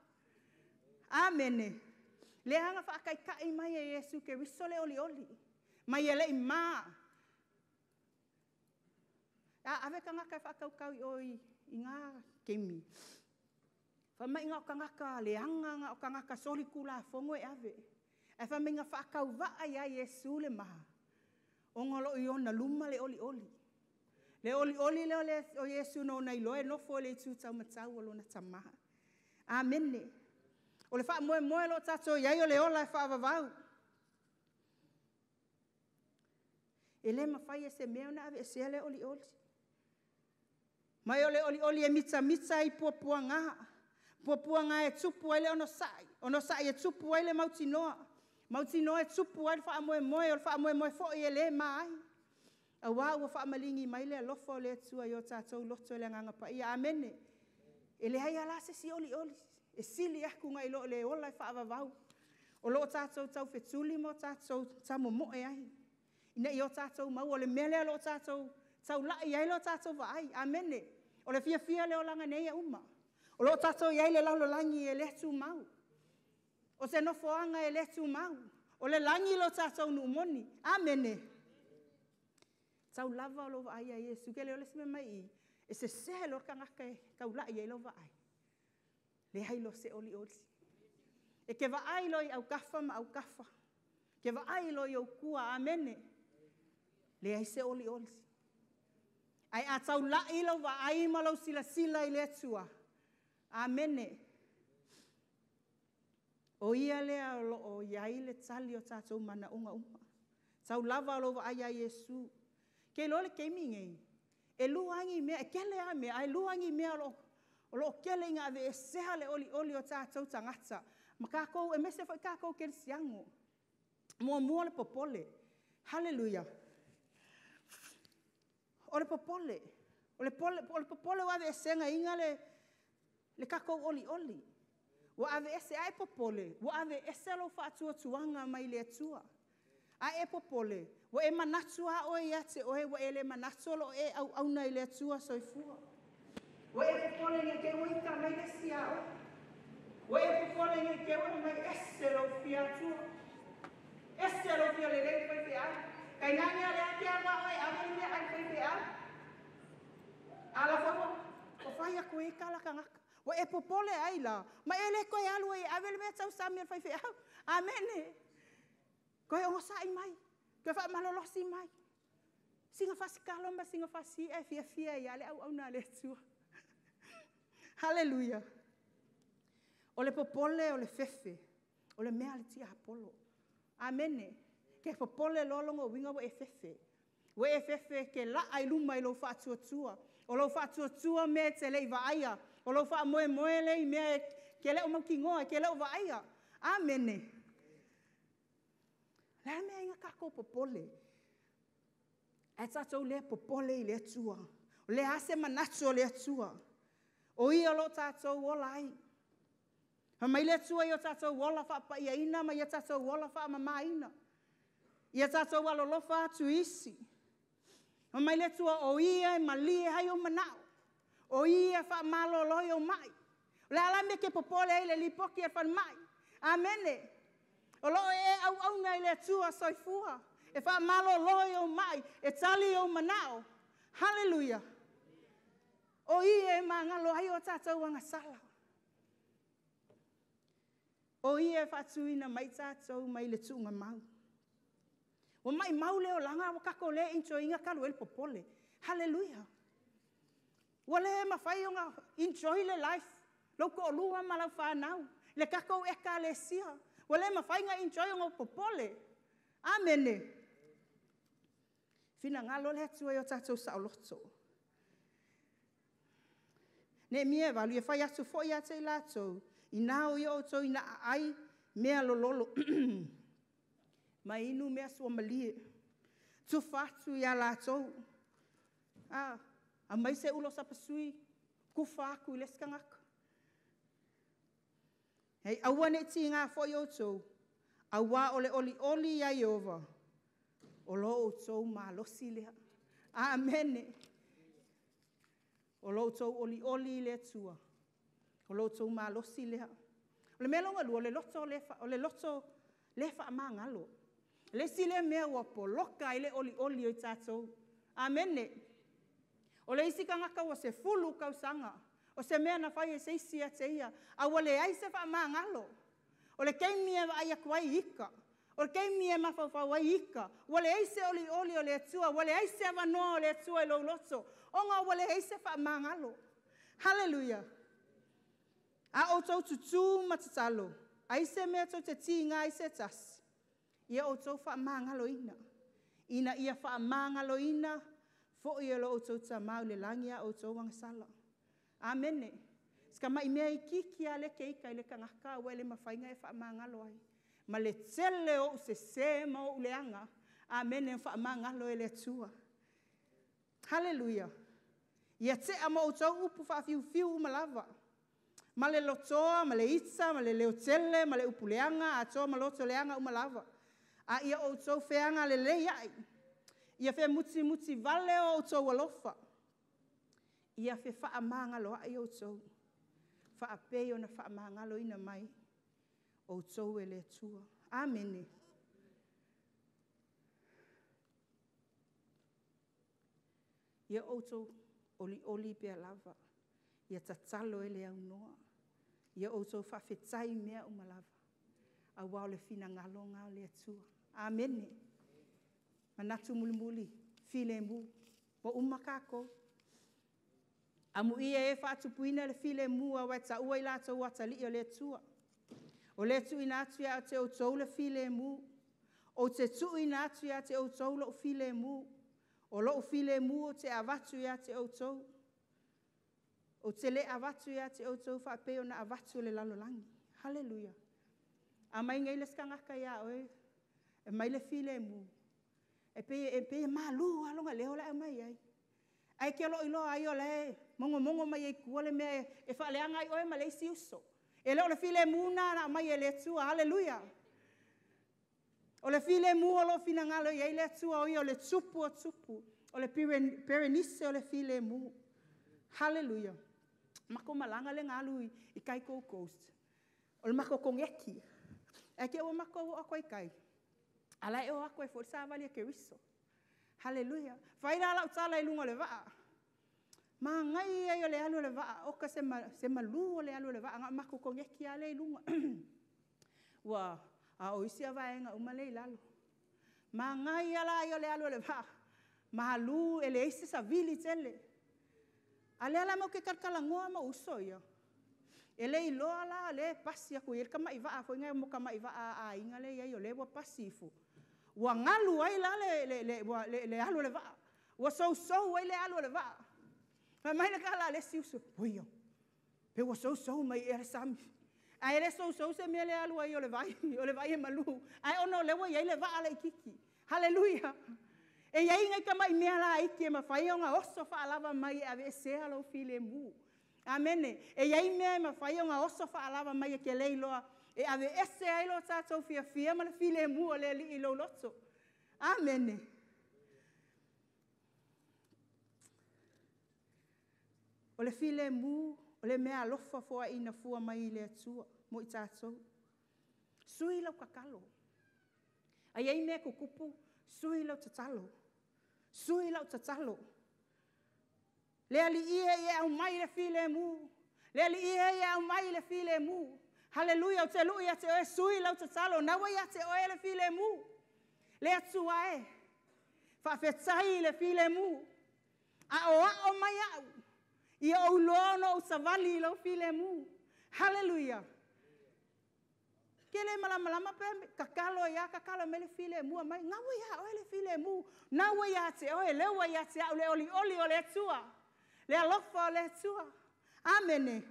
Amene. Lea na faataitai mai e Iesu Keriso le olioli. Mai e le i ma. A ave tagata e faatautau i o i ngā taimi. Fai mai na o tagata leaga, na o tagata solitulafono e ave. Ae fai mai na faatauvaa ia Iesu le ma, ona o lo o i ona luma le olioli. Le olioli lea o Iesu na ona iloa e nofo i le itu taumatau o lona Tama. Amene. O le faamoemoe o lo o tatou i ai o le ola e faavavau. E le mafai e se mea ona aveesea lea olioli. Ma o le olioli e mitamita ai i puapuaga. Puapuaga e tupu ai le onosai. Onosai e tupu ai le mautinoa. Mautinoa e tupu ai le faamoemoe. O le faamoemoe foi e le ma ai. Auā ua faamaligi mai le alofa o le Atua i o tatou loto i le Agaga Paia. Amene. E leai lava la se isi olioli e sili atu nai lo le ola e faavavau o lo o tatou taufetuli ma o tatou tamomoe ai, ina ia o tatou maua le mea lea o lo o tatou taulai ai lo tatou vaai. Amene. O le fiafia le olaga nei e uma. O lo o tatou i ai le lalolagi e le tumau. O se nofoaga e le tumau. O le lagi lo tātou nuumoni. Amene. Tau lava o lo vaai ia Iesu. Ke le ole se mai i. E se sehe lo kangaka e kaulai ai lo vaai. Le hai lo se oli oli. E ke vaai lo i au kafa ma au kafa. Ke vaai lo i au kua. Amene. Le ai se oli oli. Ai a tau lai lo vaai ma lo sila sila i le atua. Amene. O ia lea o lo o iai le tali o tātou mana unga uma. Tau lava o lo vaai ia Iesu. Ke lo le keimi ngei. E luangi mea, e kele a mea, ai luangi mea o lo o kele inga ave e seha le oli oli o tātou tangata. Ma kākou, e mese foi kākou ke siango. Mua mua le popole. Hallelujah. O le popole. O le pole, o le popole o ave e senga inga le kākou oli oli. Ua ave ese ai popole, ua ave ese lo whaatua tuanga mai le atua. Ai e popole, ua e manatu a oe ia te oe, ua e le manatu lo e au auna i le atua soifua. Ua e popole nge ke uika mai le sia oe. Ua e popole nge ke ua mai ese lo fia atua. Ese lo fia le lei fai fea. Kai ngani ale ake ala oe, ave i mea ai fai fea. Ala fai o fai ako e kala kangaka. Ua e popole ai la. Ma e le koe alu e ave le mea tau sami al fai fea. Amene. Koe ongo sai mai. Koe wha malolosi mai. Singa fasi kalo ma singa fasi e fia fia ia le au au na le atua. Hallelujah. O le popole o le fefe. O le mea le tia apolo. Amene. Ke popole lolongo winga wa e fefe. Wa e fefe ke la ai luma i lo whaatua tua. O lo whaatua tua me te lei vaaia. O lo wha moe moe le i mea ke leo maukingoa, ke leo vaaia. Amene. Le mea inga kako popole. E tātou le popole i le atua. O le ase manatu o le atua. O ia lo tātou ola ai. Ha mai le atua i o tātou ola whaapaia ina, ma ia tātou ola whaamama ina. Ia tātou alolofa atu isi. Ha mai le atua o ia e malie hai o manao. O ia whaamalolo o mai. O le ala me ke popole ai le lipoki e whan mai. Amene. O lo e au auna i le atua soifua. E whaamalolo o mai. E tali o manao. Hallelujah. O ia e mangalo ai o tātou angasala. O ia e whaatuina mai tātou mai le tuunga mau. O mai mau leo langa o kako le enjoy inga kalu ele popole. Hallelujah. Ua le mawhai onga enjoy le life. Lau ko olua ma lau whanau. Le kako e ka le sia. Ua le mawhai nga enjoy onga popole. Amene. Whina ngalo le atua i o tātou saoloto. Ne mie walu e whai atu fo i ate i lātou. I nā o i o tau i nā ai mea lololo. Mai inu mea sua malie. Tufa atu i a lātou. A mai se ulo sapasui, kufa aku i leskangaka. Hei, aua ne ti ngā fo i o tau. Aua o le oli oli ia Iova. O lo o tau malosi lea. Amene. O lo o tau oli oli i le atua. O lo o tau malosi lea. O le mea longa lua, o le loto le wha mangalo. Le si le mea ua poloka i le oli oli o i tātou. Amene. O le isi kangaka ua se fulu kausanga. O se mea na whai e se isi a te ia. A ua le ai se wha mangalo. O le keimi e vai aku ai ika. O le keimi e mawhawhau ai ika. Ua le ai se oli oli o le atua. Ua le ai se awanoa o le atua i lauloto. Onga ua le ai se wha mangalo. Hallelujah. A o tau tutu matatalo. Ai se mea tau te tinga ai se tasi. Ia o tau wha mangalo ina. Ina ia wha mangalo ina. Fo ia lo o tau tamau le langi a o tau wangasala. Amene. Ska mai mea i kiki a le ke ika i le kangaka ua le mawhainga e wha mangalo ai. Ma le tele o se se ma o uleanga. Amene wha mangalo e le atua. Hallelujah. Ia te ama o tau upu wha fiu fiu umalava. Ma le lotoa, ma le itsa, ma le leotele, ma le upuleanga, a toa ma loto leanga umalava. A ia o tau wheanga le lei ai. Ia whe muti muti vale o tau alofa. Ia whe wha mangalo ai o tau. Wha apei ona wha mangalo ina mai. O tau e le atua. Amene. Ia outou olioli pea lava, ia tatalo e le aunoa. Ia outou faafetai i mea uma lava, aua o le finagalo lena o le Atua. Amene. Manatu mulimuli, filemu, ua uma tatou. Amuia e faatupuina le filemu, aua e taua i latou o atalii o le Atua. O le tuuina atu ia te outou le filemu, ou te tuuina atu ia te outou lou filemu, o lou filemu ou te avatu ia te outou. Ou te le avatu ia te outou faapei ona avatu e le lalolagi. Haleluia! A mai nei le isi tagata ia oe, aumai le filemu, e pei e malu lava lona leo la e aumai ai. Ae e te le o iloa ai o la e mogomogo mai ai i tua le mea e faaleaga ai oe ma le isi uso. E le o le filemu lena na aumai e le Atua. Haleluia! O le filemu o lo o finagalo i ai le Atua o Ia o le Tupu o tupu, o le Perenise o le filemu. Haleluia! Matou malaga lea na alu i tai i Gold Coast, o le matou koneti. Ae te i ua matou oo atu i tai, a o la e o atu ai foi le savali a Keriso. Haleluia! Fai la lau tala i luga o le vaa, manaia ia o le alu o le vaa, oka se malu o le alu o le vaa, na o matou koneti lava lea e i luga. A o isi vaega uma lea e i lalo. Manaia la ia o le alu o le vaa, malu e leai se savili tele. A o lea la matou te talatalanoa ma ou uso ia, e le iloa la o lea e pasi atu e i ai le tamai vaa foi lea mo tamai vaa a aiga lea e i ai o lea ua pasi ifo, ua galu ai la le alu o le vaa, ua sousou ai le alu o le vaa. Fai mai le tala a le isi uso, “Oia, pe ua sousou mai ea le sami?” Ae le sousou se mea lea e alu ai o le vai, o le vai e malu, ae ona o lea ua i ai le vaa laitiiti. Haleluia! E i ai nai tamai mea laiti e mafai ona oso faalava mai e aveesea lou filemu. Amene. E i ai mea e mafai ona oso faalava mai e te le iloa e aveese ai lo tatou fiafia ma le filemu o le Alii i lou loto. Amene. O le filemu, o le meaalofa foaiina fua mai i le Atua mo i tatou. Sui lau tatalo. A i ai mea tutupu, sui lau tatalo. Sui lau tatalo. Le Alii e, ia e aumai le filemu. Le Alii e, ia e aumai le filemu. Haleluia, ou te lui ia te oe, sui lau tatalo, o lena ua ia te oe le filemu. Le Atua e, faafetai i le filemu. Aoao mai au, ia ou iloa ona ou savali i lou filemu. Haleluia. Ke le malamalama pe tatalo ai lava, tatalo mai le filemu, aumai. Na ua ia oe le filemu, na ua ia te oe, lea ua ia te au le olioli o le Atua, le alofa o le Atua. Amene.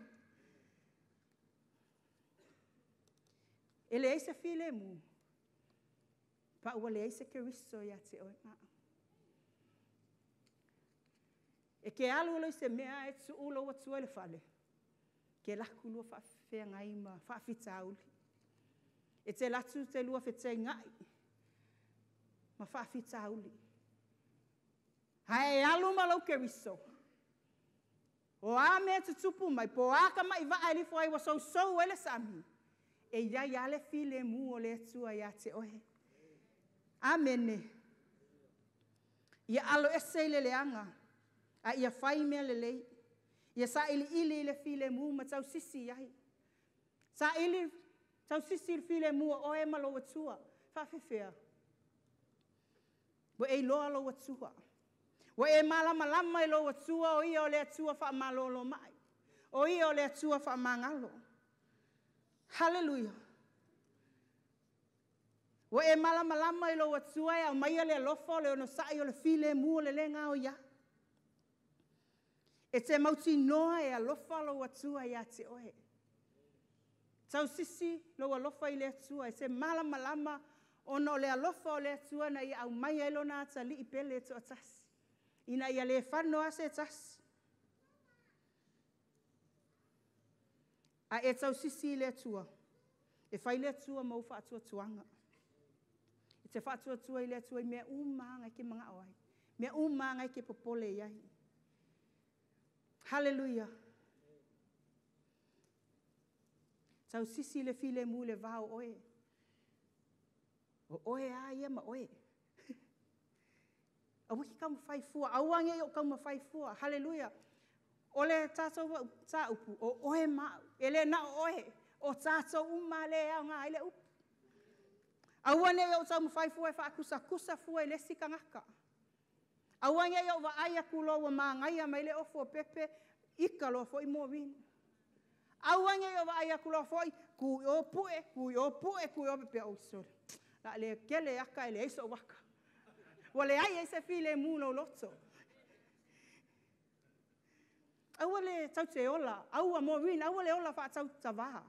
E leai se filemu, pa ua leai se Keriso ia te oe ma au. E te alu loa i se mea ae tuu lou Atua i le fale, e te alu atu lua faafeagai ma faafitauli. E te alu atu te lua feteenai ma faafitauli. Ae e alu ma lou Keriso, o a mea e tutupu mai, po o a tamai vaa e alu ifo ai ua sousou ai le sami, e i ai lava le filemu o le Atua ia te oe. Amene. Ia aloese i le leaga, a ia fai mea lelei. Ia sailiili i le filemu ma tausisi i ai. Saili, tausisi i le filemu o oe ma lou Atua. E faapefea? Ua e iloa lou Atua. Ua e malamalama i lou Atua, o Ia o le Atua faamalolo mai. O Ia o le Atua faamagalo. Haleluia! Ua e malamalama i lou Atua e aumaia le alofa, o le onosai, o le filemu, o le le gaoi ai. E te mautinoa e alofa lou Atua ia te oe. Tausisi lou alofa i le Atua, e te malamalama ona o le alofa o le Atua na ia aumai ai lona atalii pele e toatasi, ina ia le fano lava se tasi. A e tausisi i le Atua, e fai le Atua ma ou faatuatuaga. E te faatuatua i le Atua i mea uma lava na e te manao ai, mea uma lava na e te popole i ai. Haleluia! Tausisi i le filemu i le va o oe. O oe lava ia ma oe. Aua e te taumafai fua, aua ne i ou taumafai fua. Haleluia. O le tatou mataupu, o oe ma au, e le na o oe, o tatou uma lea e aoga ai le upu. Aua ne i ou taumafai fua e faatusatusa fua i le isi tagata. Aua ne i ou vaai atu loa ua manaia mai le ofu o Pepe, ita loa foi Maureen. Aua ne i ou vaai atu loa foi, tu i o Pue, tu i o Pue, tu i o Pue, oh sole, o le a le tele ata ae leai sou ata. Ua leai ai se filemu i lou loto. Aua le tatou te ola, aua Maureen, aua le ola faatautavā.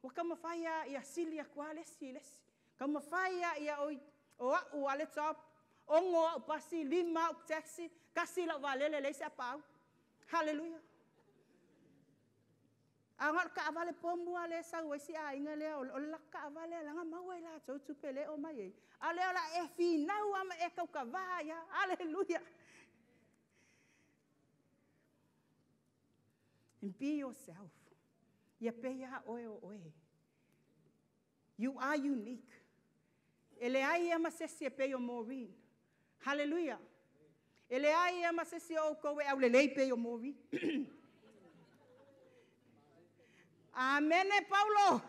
Ua taumafai lava ia sili atu lava le isi i le isi. Taumafai lava ia o au lava le top, 6 au pasi, 5 au taxi, 1 lau vaalele e leai se apaau. Haleluia. A na o le taavale pomu lava lea e sau ai si aiga lea, o le latou taavale lea na maua e latou tupe lea e omai ai. A o lea o le a e finau lava ma e tautava ai lava. Haleluia. And be yourself. Ia pei lava oe o oe. You are unique. E leai lava ma se isi e pei o Maureen. Haleluia. E leai lava ma se isi o outou e aulelei pei o Maureen. Amene, Paulo.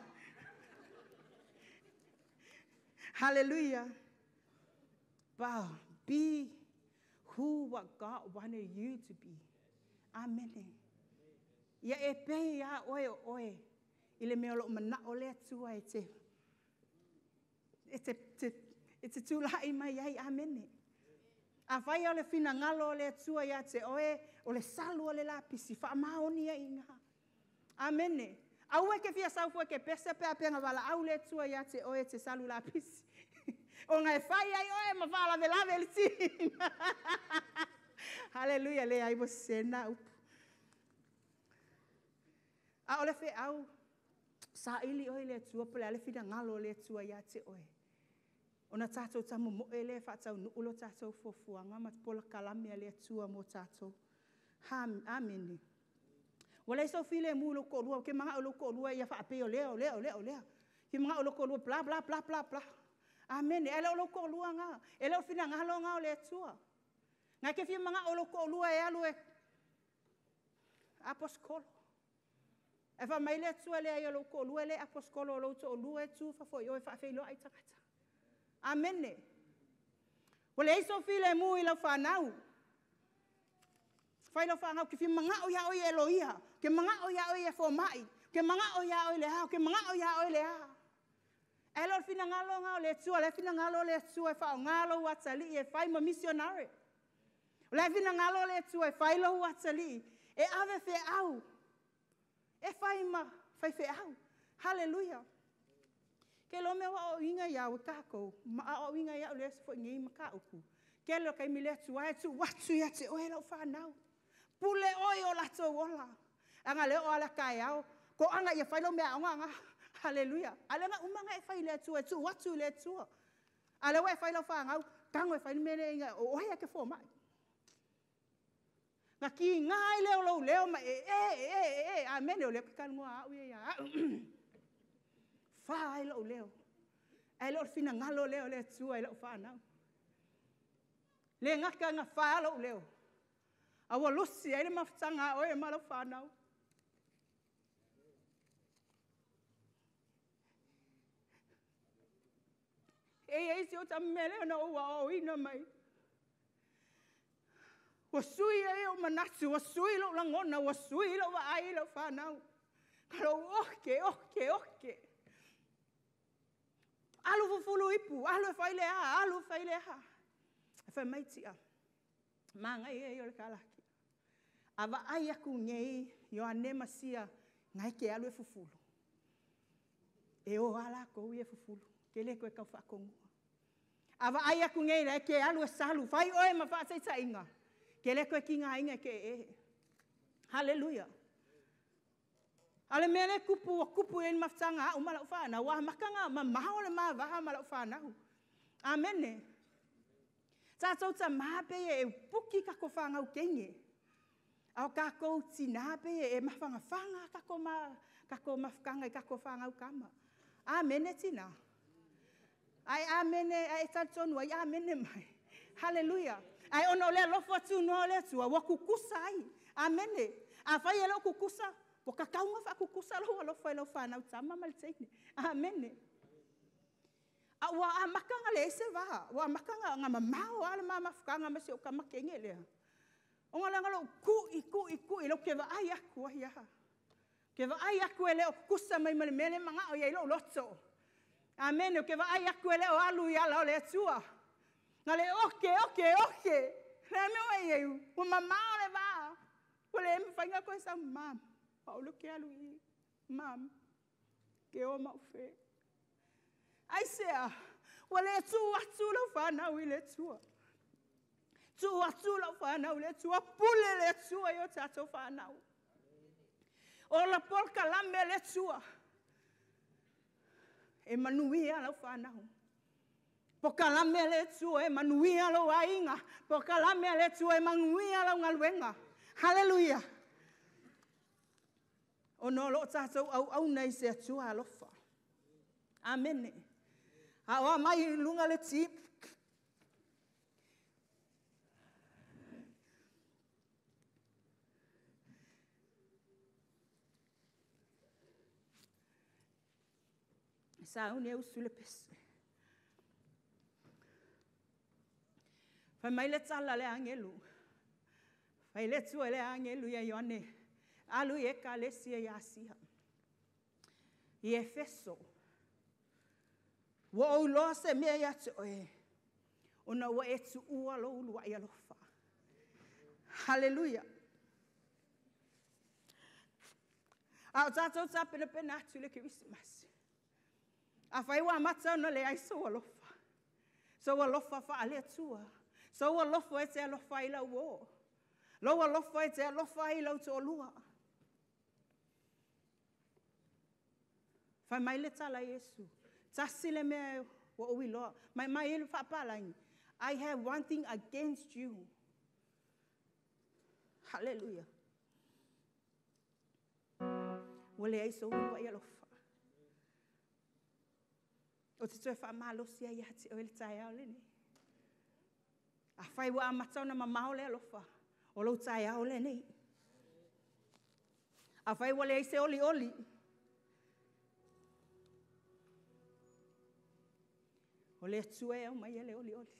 Hallelujah. But be who what God wanted you to be. Amene. Ia e pei lava oe o oe i le mea o lo o manao le Atua e te e te tulai mai ai. Amene. Afai o le finagalo o le Atua ia te oe, o le salu o le lapisi, faamaoni ai i ina. Amene. Aua e te fia sau fua e te pese pe a pea na valaau le Atua ia te oe e te salu lapisi. Ona e fai ai oe ma faalavelave le tina. Haleluia, leai ua sese lena upu. A o le feau, saili oe i le Atua po o le a le finagalo o le Atua ia te oe. Ona tatou tamomoe lea e faataunuu lo tatou fuafuaga ma polokalame a le Atua mo tatou. Amene. Ua leai sou filemu i lou toalua, ou te manao i lou toalua ia faapei o lea, o lea, o lea, o lea. Ou te manao i lou toalua bla bla bla bla bla. Amene. Ae le o lou toalua lena. E le o le finagalo lena o le Atua. Na e te fia manao i lou toalua e alu e aposikolo. Ae fai mai le Atua, leai o lou toalua e le aposikolo, o lou toalua e tu i fafo i o e faafeiloai tagata. Amene. Ua leai sou filemu i lau fanau. Fai lau fanau, ou te fia manao ia oe e loia, ou te manao ia oe e fomai, ou te manao ia oe le a, ou te manao ia oe le a. Ae le o le finagalo lena o le Atua, o le finagalo o le Atua e faaaoga lou atalii e fai ma missionary. O le finagalo o le Atua e fai lou atalii e ave feau, e fai ma faifeau. Haleluia. Ke lo mea wa o inga ia o tākou, ma a o inga ia o le aso foi nei mataupu. Tele o taimi le Atua e tuu atu ia te oe lau fanau. Pule oe o latou ola. Anga leo o ala taeao, ko anga ia fai lau mea aoga anga. Haleluia. Ale nga uma nga e fai le Atua, e tuu atu i le Atua. Ale ua e fai lau fanau, tago e fai le mea le inga, o oe e ke fomai. Na ki ngā ai leo lou leo ma e e e e e, amene o leo ke talanoa au ia ia au. Whā ai lou leo. Ai leo finagalo leo le Atua i lau whanau. Le ngaka nga whā lou leo. A ua lusi ai le mafutaga a oe ma lau whanau. E iai si o ta mele ona ou aoaoina mai. Ua sui ai ou manatu, ua sui lou lagona, ua sui lou vaai i lau fanau. Ka lou oke, oke, oke. Alu fufulu ipu, alu e fai le a, alu e fai le a. E fai mai tia, manaia ia o le kalaki. A vaai aku nei, Ioane ma sia, ngai ke alu e fufulu. E o a lakou ia e fufulu, ke le koe tau faatonua. A vaai aku nei la e ke alu e salu, fai oe ma faataitaiga, ke le koe kigaina e ke e. Haleluia. A le mea le kupu, ua kupu i ai le mafutaga a au ma lau fanau, ua amata ona mamao le mavaha ma lau fanau. Amene. Tatou tamā pei e upuki kako fanau teine. A o kākou tinā pei e mafagafaga kako mafutaga i kako fanau kama. Amene tinā. Ae amene, ae talitonu ai amene mai. Haleluia. Ae ona o le alofa tunoa o le Atua, ua kukusa ai. Amene. Afai e le o kukusa, ua tatau ona faakukusa lou alofa i lau fanau tama ma le teine. Amene. A ua amata ona leai se va, ua amata ona mamao lava le ma mafutaga ma si ou tama teine lea. Ona leaga lou tui, tui, tui, lou te vaai atu ai lava. Ke vaai atu e le o tutusa mai ma le mea lea e manao i ai lou loto. Amene. Ou te vaai atu e le o alu i ala o le Atua. Na le oke, oke, oke. Le a mea ua e i ai? Ua mamao le va. Ua le mafai ona toe sau, Mom, o au lea ou te alu i i. Mom, ke o ma au fe. Aisea? Ua le tuu atu lau fanau i le Atua. Tuu atu lau fanau i le Atua. Pule le Atua i o tatou fanau. Ola polokalame le Atua. E manuia lau fanau. Polokalame le Atua e manuia lou aiga. Polokalame le Atua e manuia lau galuega. Haleluia. Ona o lo o tatou auauna i se Atua alofa. Amene. A o a mai i luga le ti. Sauni e usu le pese. Fai mai le tala a le agelu, fai le Atua i le agelu ia Ioane, alu i ekalesia i Asia, i Efeso. Ua ou iloa se mea ia te oe, ona ua e tuua lou uluai alofa. Haleluia. A o tatou tapenapena atu i le Kerisimasi, afai ua amata ona leai sou alofa, sou alofa faale-Atua, sou alofa e te alofa ai i lau uo, lou alofa e te alofa ai i lau toalua. Fai mai le tala a Iesu, tasi le mea ua ou iloa, mai mai le faapalagi, I have one thing against you. Hallelujah. Ua leai sou uluai alofa. Ou te toe faamalosi ai ia te oe le taeao lenei. Afai ua amata ona mamao le alofa, o lou taeao lenei. Afai ua leai se olioli, o le Atua e aumaia le olioli.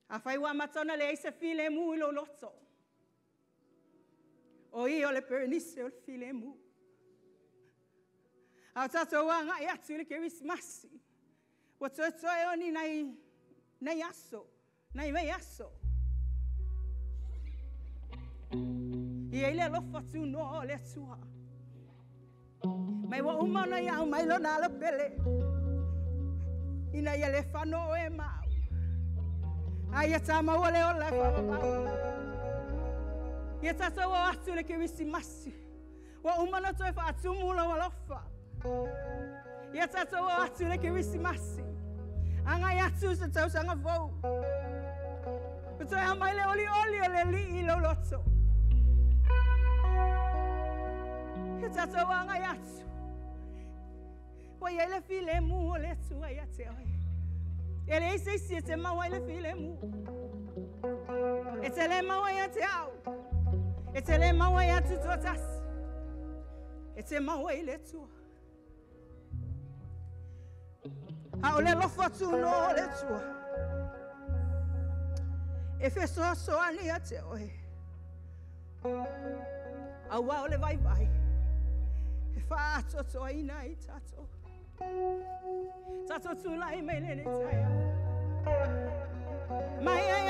Afai ua amata ona leai se filemu i lou loto, o ia o le perenise o le filemu. A o tatou agai atu i le Kerisimasi, ua toetoe o ni nai aso, nai vaiaso. E i ai le alofa tunoa o le Atua. Mai ua uma ona ia aumai lona alo pele, ina ia le fano oe ma au, a ia tāmaua le ola e faavavau. Ia tatou o atu i le Kerisimasi, ua uma ona toe faatumu lou alofa. Ia tatou o atu i le Kerisimasi, agai atu se tausaga fou. Ua toe aumai le olioli o le Alii i lou loto. Ia tatou agai atu, ua i ai le filemu o le Atua ia te oe. E leai se isi e te maua ai le filemu. E te le maua ia te au. E te le maua ia Tutoatasi. E te maua i le Atua. A o le alofa tunoa o le Atua, e fesoasoani ia te oe. Aua o le vaivai, e faaatoatoaina ai tatou. Tatou tulai mai lenei taeao. Mai ai